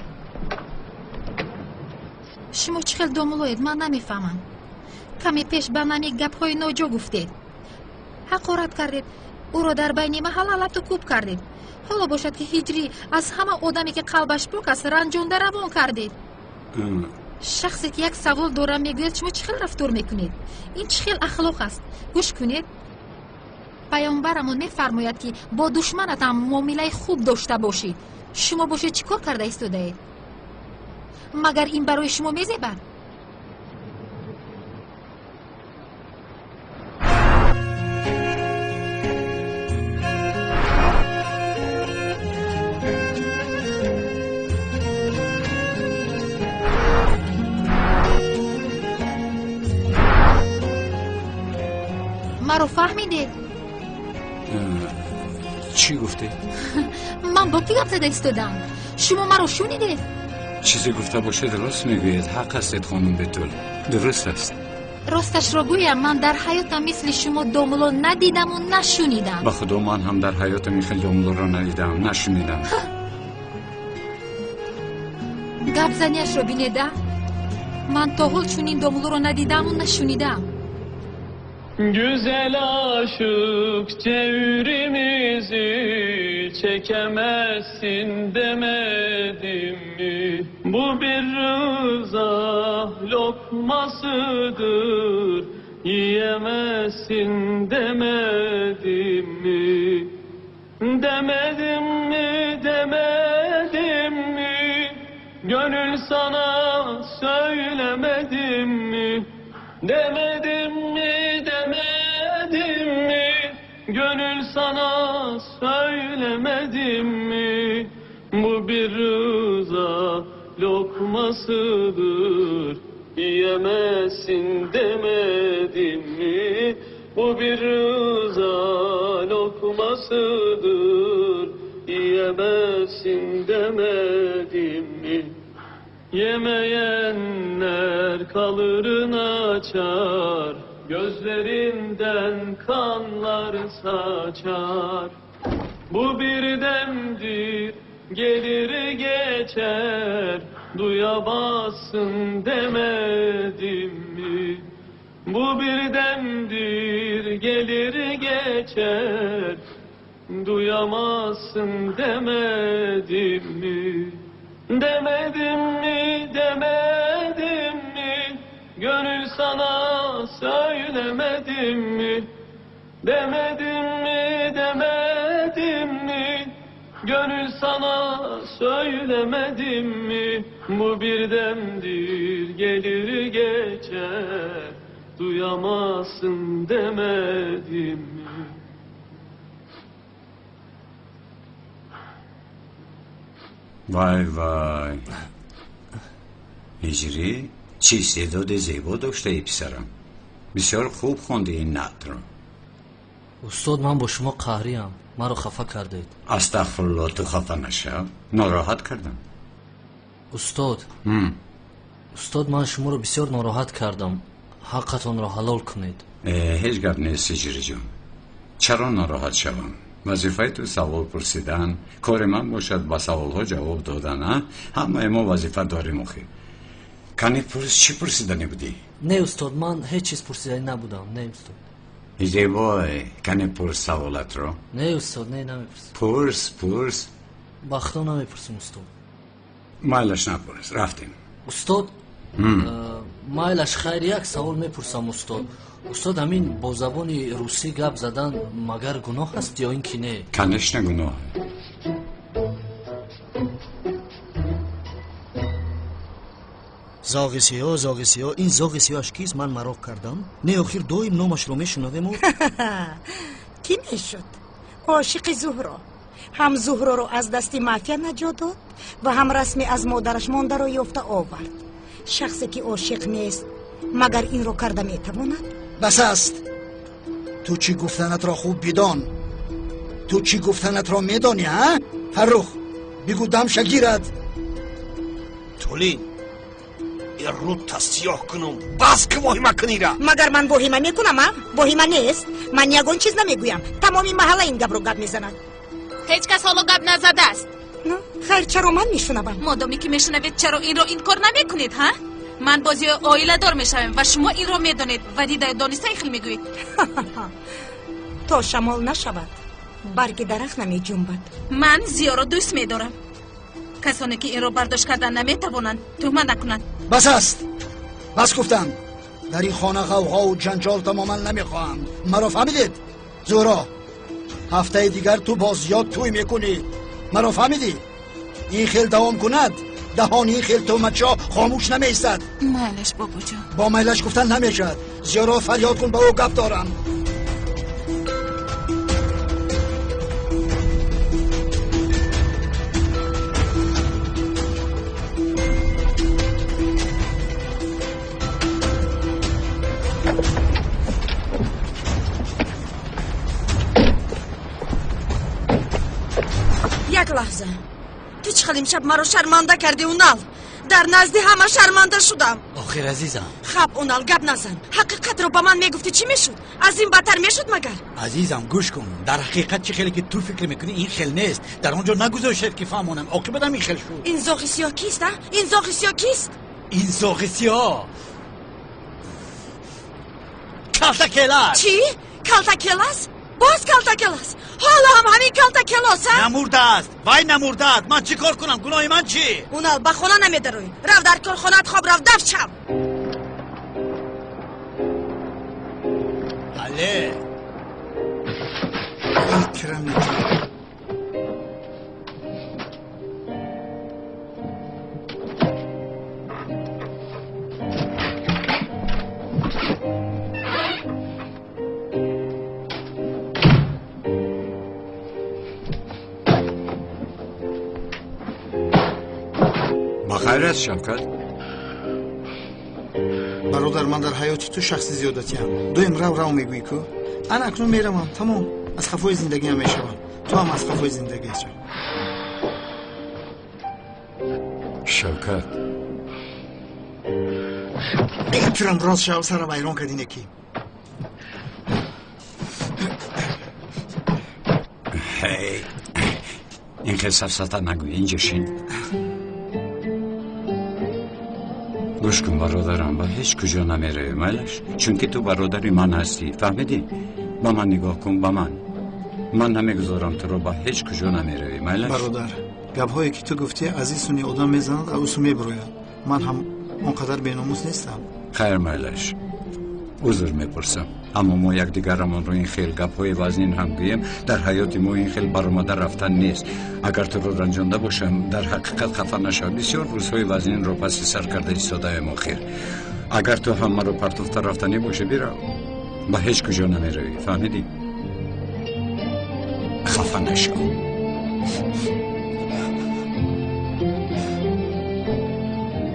Шумо чӣ хел домулоед, ман намефаҳмам. Каме пеш ба нами гапҳои ноҷо гуфтед, ҳақорат кардед, ӯро дар байни маҳалла лату кӯб кардед. Ҳоло бошад ки ҳиҷрӣ аз ҳама одаме ки қалбаш пок аст ранҷонда равон кардед. Шахсе ки як савол дорам мегӯяд, шумо чӣ хел рафтор мекунед? Ин чӣ хел ахлоқ аст? Гӯш кунед, паёмбарамон мефармояд ки бо душманатам муомилаи хуб дошта бошӣ. Шумо бошед чӣ кор карда истодаед? Магар ин барои шумо мезебад? Маро фаҳмидед? Чӣ гуфтед? Ман бо кӣ гап зада истодам? Шумо маро шунидед? Чизе гуфта бошед рост мегӯед. Ҳақ ҳастед хонум Бетул, дуруст аст. Росташро гӯям, ман дар ҳаётам мисли шумо домуло надидаму нашунидам. Ба худо ман ҳам дар ҳаётам ин хел домулоро надидам, нашунидам. Гапзанияшро бинеда, ман то ҳол чунин домулоро надидаму нашунидам. Güzel aşık çevrimizi çekemezsin demedim mi? Bu bir rıza lokmasıdır, yiyemezsin demedim mi? Demedim mi, demedim mi? Gönül sana söylemedim mi? Demedim mi, demedim mi? Gönül sana söylemedim mi? Bu bir rıza lokmasıdır, yiyemezsin demedim mi? Bu bir rıza lokmasıdır, yiyemezsin demedim mi? Yemeyenler kalır naçar, gözlerinden kanlar saçar. Bu bir demdir, gelir geçer, duyamazsın demedim mi? Bu bir demdir, gelir geçer, duyamazsın demedim mi? Demedim mi, demedim mi? Gönül sana söylemedim mi? Demedim mi, demedim mi? Gönül sana söylemedim mi? Bu bir demdir, gelir geçer, duyamazsın demedim mi? Вай вай, ҳиҷрӣ чӣ истеъдоди зебо доштаи писарам. Бисёр хуб хонди ин наътро. Устод, ман бо шумо қаҳриям, маро хафа кардед. Астағфирулло, ту хафа нашав, нороҳат кардам. Устод, устод, ман шуморо бисёр нороҳат кардам, ҳаққатонро ҳалол кунед. Ҳеҷ гап нест ҳиҷриҷон, чаро нороҳат шавам? Вазифаи ту савол пурсидан, кори ман бошад ба саволҳо ҷавоб додан. Ҳамаи мо вазифа дорем охи. Кани пурс, чӣ пурсидани будӣ? Не устод, ман ҳеҷ чиз пурсидани набудам. Не устод. Зебой, кани пурс саволатро. Не устод, не, намепурсам. Пурс, пурс. Ба худо намепурсам устод. Майлаш напурс, рафтем. Устод, майлаш хайр, як савол мепурсам устод. Устод, ҳамин бо забони русӣ гап задан магар гуноҳ аст ё ин ки не? Конечно гуноҳ. Зоғи сиёҳ, зоғи сиёҳ, ин зоғи сиёҳаш кист? Ман мароқ кардам. Не, охир доим номашро мешунавему. Кӣ мешуд? Ошиқи Зуҳро. Ҳам Зуҳроро аз дасти мафия наҷот дод ва ҳам расми аз модараш мондаро ёфта овард. Шахсе ки ошиқ нест, магар инро карда метавонад? Бас аст. Ту чӣ гуфтанатро хуб бидон. Ту чӣ гуфтанатро медонӣ, ҳа? Фаррух, бигӯ дамша гирад. Тулин, ин рӯдта сиёҳ кунум, бас ки воҳима кунира. Магар ман воҳима мекунам, а? Воҳима нест. Ман ягон чиз намегӯям. Тамоми маҳалла ин гапро гап мезанад. Ҳеҷ кас ҳоло гап назадааст. Хайр, чаро ман мешунавам? Модоме ки мешунавед, чаро инро инкор намекунед, ҳа? Ман бози оиладор мешавам ва шумо инро медонед ва дида дониста ин хел мегӯед. То шамол нашавад, барги дарахт намеҷунбад. Ман Зиёро дӯст медорам. Касоне ки инро бардошт кардан наметавонанд, туҳмат накунанд. Бас аст, бас гуфтам. Дар ин хона ғавғову ҷанҷол тамоман намехоҳам. Маро фаҳмидед? Зуҳро, ҳафтаи дигар ту бо Зиё тӯй мекунӣ. Маро фаҳмидӣ? Ин хел давом кунад, даҳони ин хел туҳматчо хомӯш намеистад. Майлаш, бобоҷон. Бо майлаш гуфтан намешавад. Зиёро фарёд кун, ба ӯ гап дорам. Як лаҳза, ту чӣ хел имшаб маро шарманда кардӣ, Унал? Дар назди ҳама шарманда шудам. Охир, азизам. Хаб, Унал, гап назан. Ҳақиқатро ба ман мегуфтӣ, чӣ мешуд? Аз ин бадтар мешуд магар? Азизам, гӯш кун. Дар ҳақиқат чӣ хеле ки ту фикр мекунӣ, ин хел нест. Дар он ҷо нагузоштед ки фаҳмонам. Оқибатам ин хел шуд. Ин зоғи сиёҳ кист, а? Ин зоғи сиёҳ кист? Ин зоғи сиёҳ калтакелас. Чӣ? Калтакелас? Боз калтакелас? Ҳоло ҳам ҳамин калтакелос, а? Намурдааст, вай намурдааст. Ман чӣ кор кунам? Гуноҳи ман чӣ? Унал, ба хона намедароӣ. Рав дар корхонаат хоб рав, дафт шав. Бале. Эҳтиром накард. Бахайр аст, Шавкат? Бародар, ман дар ҳаёти ту шахси зиёдатиам. Дуюм рав рав мегӯӣ ку? Ана акнун меравам, тамом. Аз хафои зиндагиам мешавам. Ту ҳам аз хафои зиндагиат шав. Шавкат, эҳтиром, рост шав, сара вайрон кардӣ неки. Ҳей, ин хел сафсата нагӯ, инҷа шин. Гӯш кун, бародарам, ба ҳеҷ куҷо намеравӣ, майлаш? Чунки ту бародари ман ҳастӣ, фаҳмидӣ? Ба ман нигоҳ кун, ба ман. Ман намегузорам туро, ба ҳеҷ куҷо намеравӣ, майлаш? Бародар, гапҳое ки ту гуфтӣ аз ин суни одам мезанад, аз ӯ су мебурояд. Ман ҳам он қадар беномус нестам. Хайр, майлаш, узр мепурсам, аммо мо якдигарамонро ин хел гапҳои вазнин ҳам гӯем, дар ҳаёти мо ин хел баромада рафтан нест. Агар туро ранҷонда бошам, дар ҳақиқат хафа нашав. Бисёр рӯзҳои вазнинро паси сар карда истодаем охир. Агар ту ҳам маро партофта рафтанӣ бошӣ, бирав, ба ҳеҷ куҷо намеравӣ, фаҳмидӣ? Хафа нашав.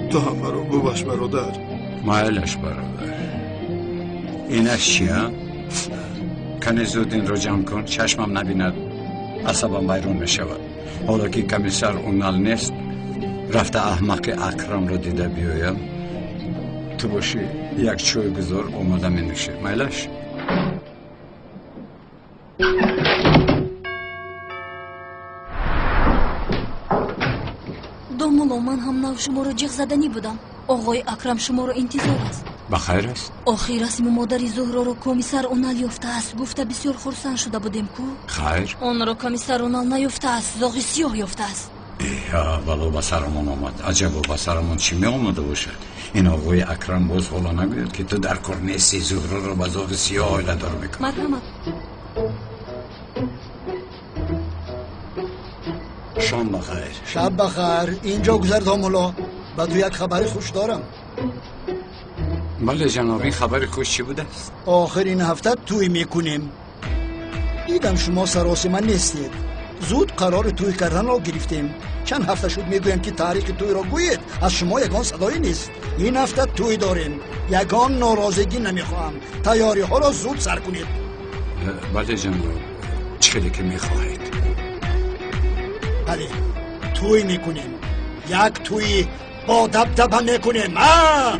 Ту ҳам маро бубахш, бародар. Майлаш, бародар. Инаш чи, а? Кане зуд инро ҷамъ кун, чашмам набинад, асабам вайрон мешавад. Ҳоло ки комиссар Унал нест, рафта аҳмақи Акрамро дида биёям. Ту бошӣ, як чой гузор, омода менӯшӣ, майлаш? Домулло, ман ҳам нав шуморо ҷиғ заданӣ будам. Оғои Акрам шуморо интизор аст. Ба хайр аст? Охир расму модари Зуҳроро комиссар Унал ёфтааст. Гуфта бисёр хурсанд шуда будем ку? Хайр. Онро комиссар Унал наёфтааст, зоғи сиёҳ ёфтааст. Эҳа, вало ба сарамон омад. Аҷабо, ба сарамон чӣ меомада бошад? Ин оғои Акрам боз ҳоло нагӯяд, ки ту дар кор нестӣ, Зуҳроро ба зоғи сиёҳ оиладор мекунӣ. Марҳамат. Шом бахайр. Шаб бахайр. Инҷо гузар, домулло, ба ту як хабари хуш дорам. Бале, ҷаноб, ин хабари хуш чӣ будааст? Охир ин ҳафта тӯй мекунем. Дидам шумо саросима нестед. Зуд қарори тӯй карданро гирифтем. Чанд ҳафта шуд мегӯям, ки таърихи тӯйро гӯед, аз шумо ягон садое нест. Ин ҳафта тӯй дорем. Ягон норозигӣ намехоҳам. Тайёриҳоро зуд сар кунед. Бале, ҷаноб, чӣ хеле ки мехоҳед. Бале, тӯй мекунем. Як тӯи бо дабдаба мекунем. А?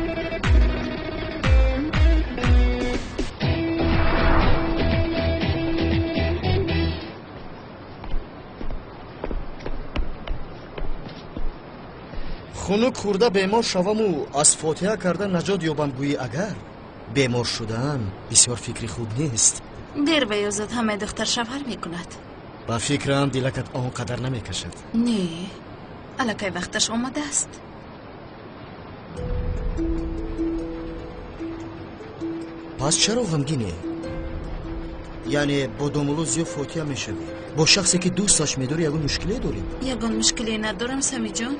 Хунук хӯрда бемор шаваму аз фотиҳа карда наҷот ёбам, гӯӣ агар бемор шудан бисёр фикри хуб нест. Дер ба ёзад ҳамаи духтар шавҳар мекунад. Ба фикрам дилакат он қадар намекашад. Не, аллакай вақташ омадааст. Пас чаро ғамгинӣ? Яъне бо домулло Зиё фотиҳа мешавӣ? Бо шахсе ки дӯсташ медорӣ ягон мушкиле дорӣ? Ягон мушкиле надорам, Самиҷон.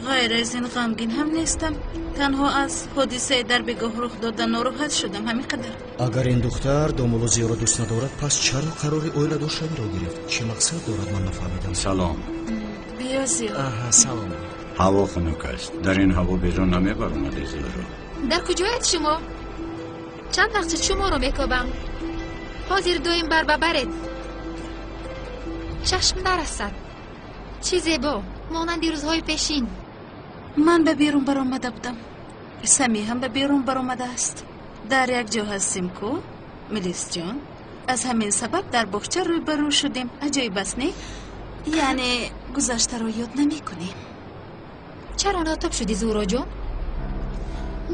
Ғайр аз ин ғамгин ҳам нестам. Танҳо аз ҳодисаи дар бегоҳ рух дода нороҳат шудам, ҳамин қадар. Агар ин духтар домулло Зиёро дӯст надорад, пас чаро қарори оиладор шавиро гирифт? Чӣ мақсад дорад, ман нафаҳмидам. Салом. Биё, Зиё. Аҳа, салом. Ҳаво хунук аст. Дар ин ҳаво берун намебаромадӣ, Зуҳро. Дар куҷоед шумо? Чанд вақт шуд шуморо мекобам. Ҳозир доим бар ба баред. Чашм нарасад. Чӣ зебо, монанди рӯзҳои пешин. Ман ба берун баромада будам. Самӣ ҳам ба берун баромадааст. Дар як ҷо ҳастем ку, Мелисҷон. Аз ҳамин сабаб дар боғча рӯбарӯ шудем. Аҷоиб аст, не? Яъне гузаштаро ёд намекунем. Чаро нотоб шудӣ, Зуҳроҷон?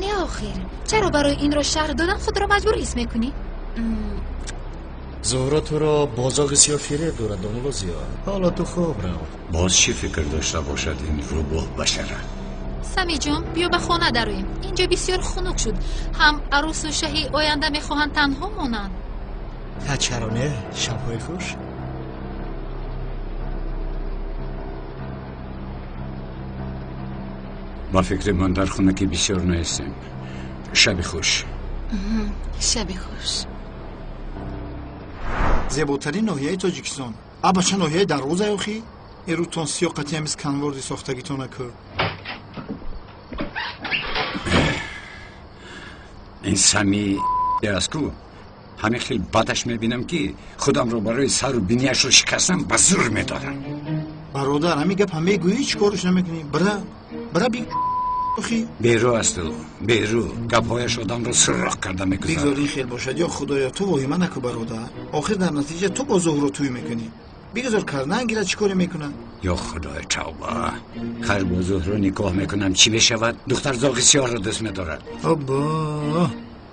Не, охир, чаро барои инро шарҳ додан худро маҷбур ҳис мекунӣ? Зуҳро туро бо зоғи сиёҳ фиреб дорад, домулло Зиё. Ҳоло ту хоб рав. Боз чӣ фикр дошта бошад ин рӯбоҳ башара? Самиҷон, биё ба хона дароем. Инҷо бисёр хунук шуд. Ҳам арӯсу шаҳи оянда мехоҳанд танҳо монанд. Ҳа, чаро не? Шабҳои хуш. Ба фикри ман дар хунукӣ бисёр наистем. Шаби хуш. Шаби хуш. Зеботарин ноҳияи Тоҷикистон. Абача ноҳияи Дарвоза охи? Эрутон сиёқати ҳамиз канворди сохтагитона кӯ. Ин Сами аст ку? Ҳамин хел бадаш мебинам ки худамро барои сару бинияшро шикастам ба зур медорам. Бародар, ҳамин гап ҳам мегӯӣ, чӣ корш намекунӣ? Бира, бира би охи. Берӯ аст ӯ, берӯ. Гапҳояш одамро суроқ карда мегузарад. Бигзор ин хел бошад, ё Худоё, ту воҳима накӯ, бародар. Охир дар натиҷа ту бо Зуҳро тӯй мекунӣ. Бигзор кардан гирад, чӣ коре мекунад? Ё Худои тавба, хайр бо Зуҳро никоҳ мекунам, чӣ мешавад? Духтар зоғи сиёҳро дӯст медорад. Обо,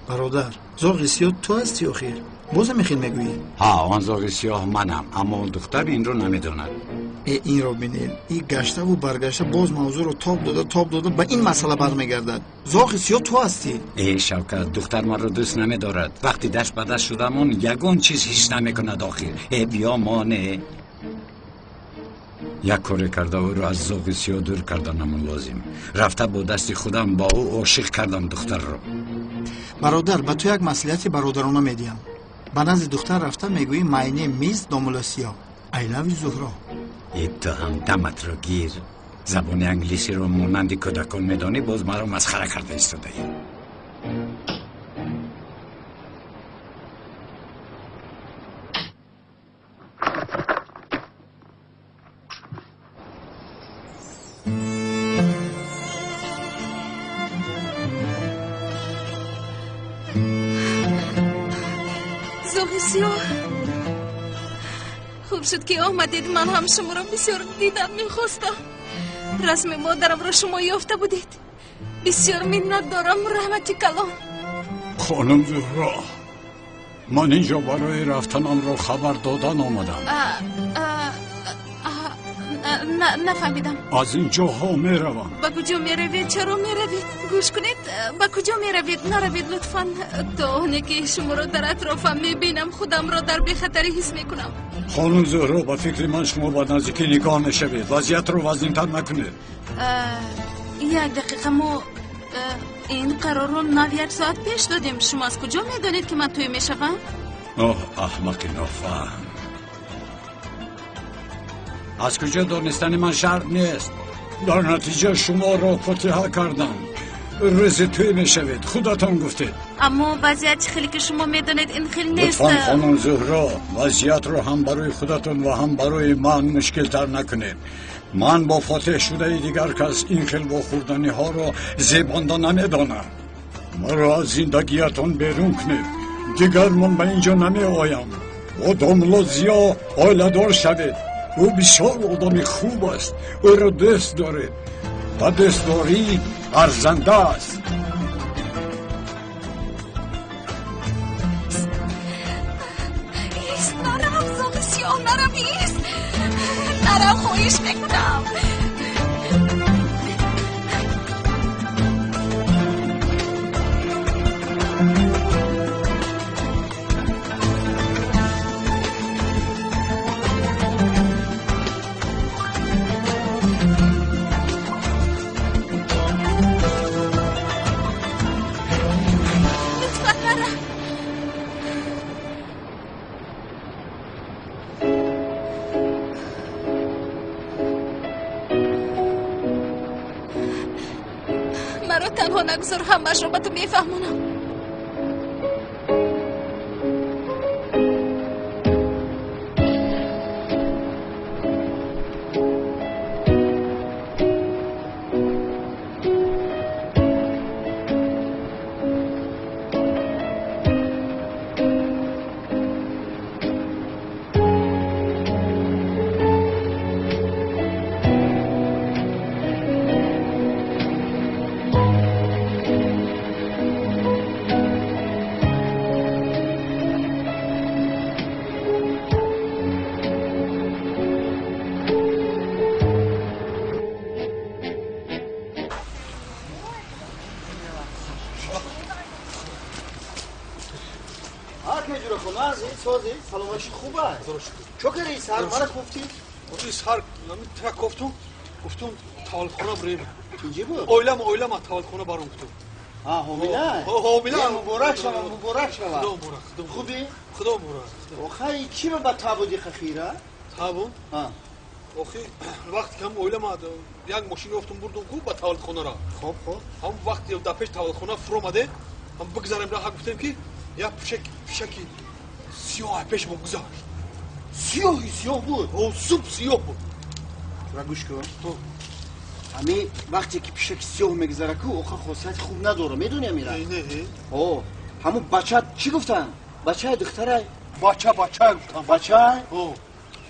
бародар, зоғи сиёҳ ту ҳастӣ охир. Боз ҳамин хел мегӯӣ? Ҳа, он зоғи сиёҳ манам, аммо духтар инро намедонад. Э, инро бинед, и гаштаву баргашта боз мавзӯъро тоб дода, тоб дода ба ин масъала бармегардад. Зоғи сиёҳ ту ҳастӣ. Э, Шавкат, духтар маро дӯст намедорад. Вақти даст ба даст шудамон ягон чиз ҳис намекунад охир. Э, биё моне. Як коре карда ӯро аз зоғи сиёҳ дур карданамон лозим. Рафта бо дасти худам ба ӯ ошиқ кардам духтарро. Бародар, ба ту як маслиҳати бародарона медиҳам. Ба назди духтар рафта мегӯӣ my name is домулло Сиёҳ. I love you, Зуҳро. Э, ту ҳам даматро гир. Забони англисиро монанди кӯдакон медонӣ, боз маро масхара карда истодаӣ. Зоғи сиёҳ, хуб шуд ки омадед. Ман ҳам шуморо бисёр дидан мехостам. Расми модарамро шумо ёфта будед. Бисёр миннат дорам, раҳмати калон. Хонум Зуҳро, ман инҷо барои рафтанамро хабар додан омадам. Нафаҳмидам. Аз ин ҷоҳо меравам. Ба куҷо меравед? Чаро меравед? Гӯш кунед, ба куҷо меравед? Наравед лутфан. То оне ки шуморо дар атрофам мебинам, худамро дар бехатарӣ ҳис мекунам. Хонум Зуҳро, ба фикри ман шумо ба наздикӣ никоҳ мешавед. Вазъиятро вазнинтар накунед. Як дақиқа, мо ин қарорро нав як соат пеш додем. Шумо аз куҷо медонед ки ман тӯй мешавам? Оҳ, аҳмақи нофаҳм. Аз куҷо донистани ман шарт нест. Дар натиҷа шуморо фотиҳа кардам. Рӯзи тӯй мешавед, худатон гуфтед. Аммо вазъият чӣ хеле ки шумо медонед ин хел нест. Лутфан хонум Зуҳро, вазъиятро ҳам барои худатон ва ҳам барои ман мушкилтар накунед. Ман бо фотиҳ шудаи дигар кас ин хел вохӯрданиҳоро зебонда намедонам. Маро аз зиндагиятон берун кунед. Дигар ман ба инҷо намеоям. Бо домулло Зиё оиладор шавед. Ӯ бисёр одами хуб аст. Ӯро дӯст доред. ва дӯстдорӣ арзанда аст. Ист, нарав, зоғи сиёҳ, нарав, ист, нарав, хоҳиш мекунам. Маро танҳо нагузор, ҳамаашро ба ту мефаҳмонам. Сар мара кофтӣ? Сар тра кофтум, гуфтум таваллудхона бирем. Инҷи буд? Ойлама, ойлама таваллудхона баром гуфтум. А, ҳомила? Ҳомила. Муборак шава, муборак шава. Худо муборак. Хубӣ? Худо муборак. Охай чӣ ба табуди хахира? Табу? Охи вақте ки ҳам ойлама як мошин ёфтум бурдум ку ба таваллудхонара. Хоб, хоб. Ҳам вақте дар пеш таваллудхона фуромаде, ҳам бигзарем раҳа гуфтем ки як пишаки сиёҳ пеш мо гузашт. Сиёҳи сиёҳ буд? Суб сиёҳ буд. Тура гӯш кун. Ҳами вақте ки пишаки сиёҳ мегузара ку, оха хосияти хуб надора, медони амира? Не. О, ҳамун бача чӣ гуфтанд? Бачаи духтарай? Бача, бача гуфтанд. Бача?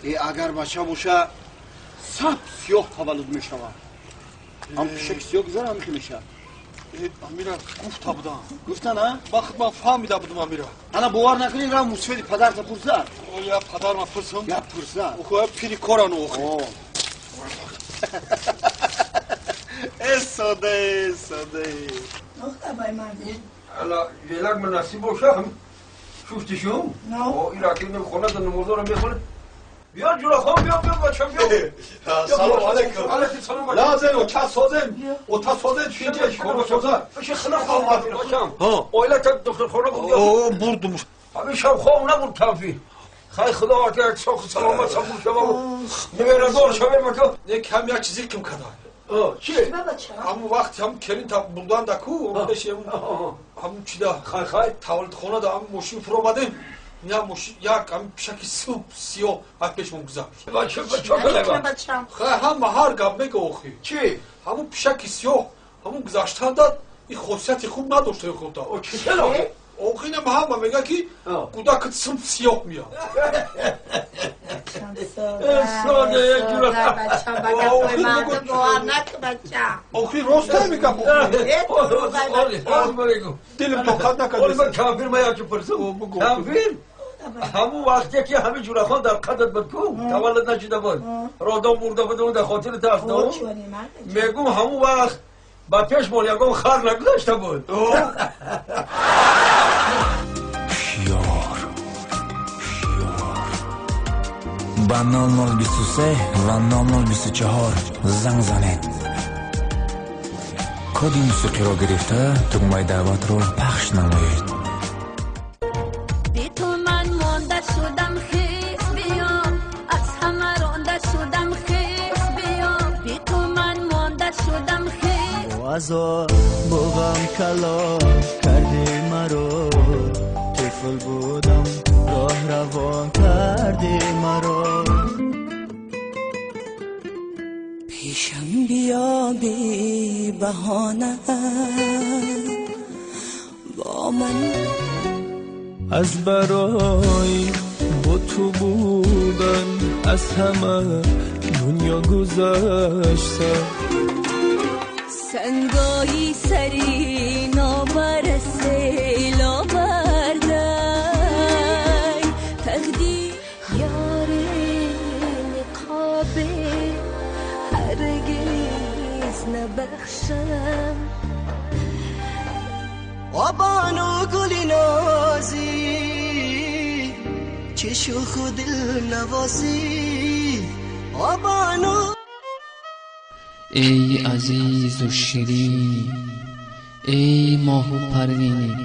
Э, агар бача боша, саб сиёҳ таваллуд мешавад. Ҳам пишаки сиёҳ гузара ҳамихел мешавад. Амира гуфта будам. Гуфтан, а? Вақт ман фаҳмида будам амира. Ана бовар накунӣ, рав мусфеди падарта пурсад. Я падарма пурсам? Я пурсад. Охо, пири корану охи. Э, соде, соде. Нохта бай марди. Ала, желак ман насиб бошам. Шуфтишум? Но. О, ира ки хона да намозора мехонад. Биё ҷурахон, биё, биё, бачам, биё. Салом алейкум. Алейкум салом. Лазен, ота созен, ота созен, чинҷе, коро соза. Биши хина хоб бачам. Оила та духтархона буд. О, бурдум. Ҳамин шаб хоб набуд тафи. Хай худо ки як сох саломат сабур шава. Неверадор шава мака. Не кам як чизи ким када. Чи? Ҳамун вақт ҳам келин та бурдан да ку, пеш ҳамун чида. Хай хай. Таваллудхона да ҳамун мошин фуромадем. Я мошин як ҳамин пишаки суб сиёҳ аз пешмон гузашт. Бача, бача калева. Хай ҳама ҳар гап мега охи. Чи? Ҳамун пишаки сиёҳ ҳамун гузаштанда ин хосияти хуб надошта худта. Чи чаро? Охи инам ҳама мега ки кӯдакат суб сиёҳ меяд. Охи рост мегап. Дилим тоқат накард. Кампир ма яки пурсам. Кампир? Ҳамун вақте ки ҳамин ҷурахон дар қадат буд ку, таваллуд нашуда буд, родом бурда будум дар хотири тафтам. Мегум ҳамун вақт ба пешмон ягон хар нагузашта буд. Ёр ба 0023 ва 0024 занг занед. Коди мусиқиро гирифта тугмаи даъватро пахш намоед. Би ту ман монда шудам хис биё, аз ҳама ронда шудам хис биё, би ту ман монда шудам хис. Азоб буғам калон карди маро, тифл будам роҳ равон карди маро. Пешам биё бе баҳона бо ман. Аз барои бо ту будан аз ҳама дунё гузашта. تنگایی سری نابر سیل آورده تقدیر یار نقاب هرگز نبخشم. آبانو گلی نازی چه شوخ و دل نوازی آبانو. ای عزیز و شیرینی، ای ماه و پروینی،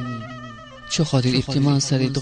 چه خاطر ابتمان سر دو.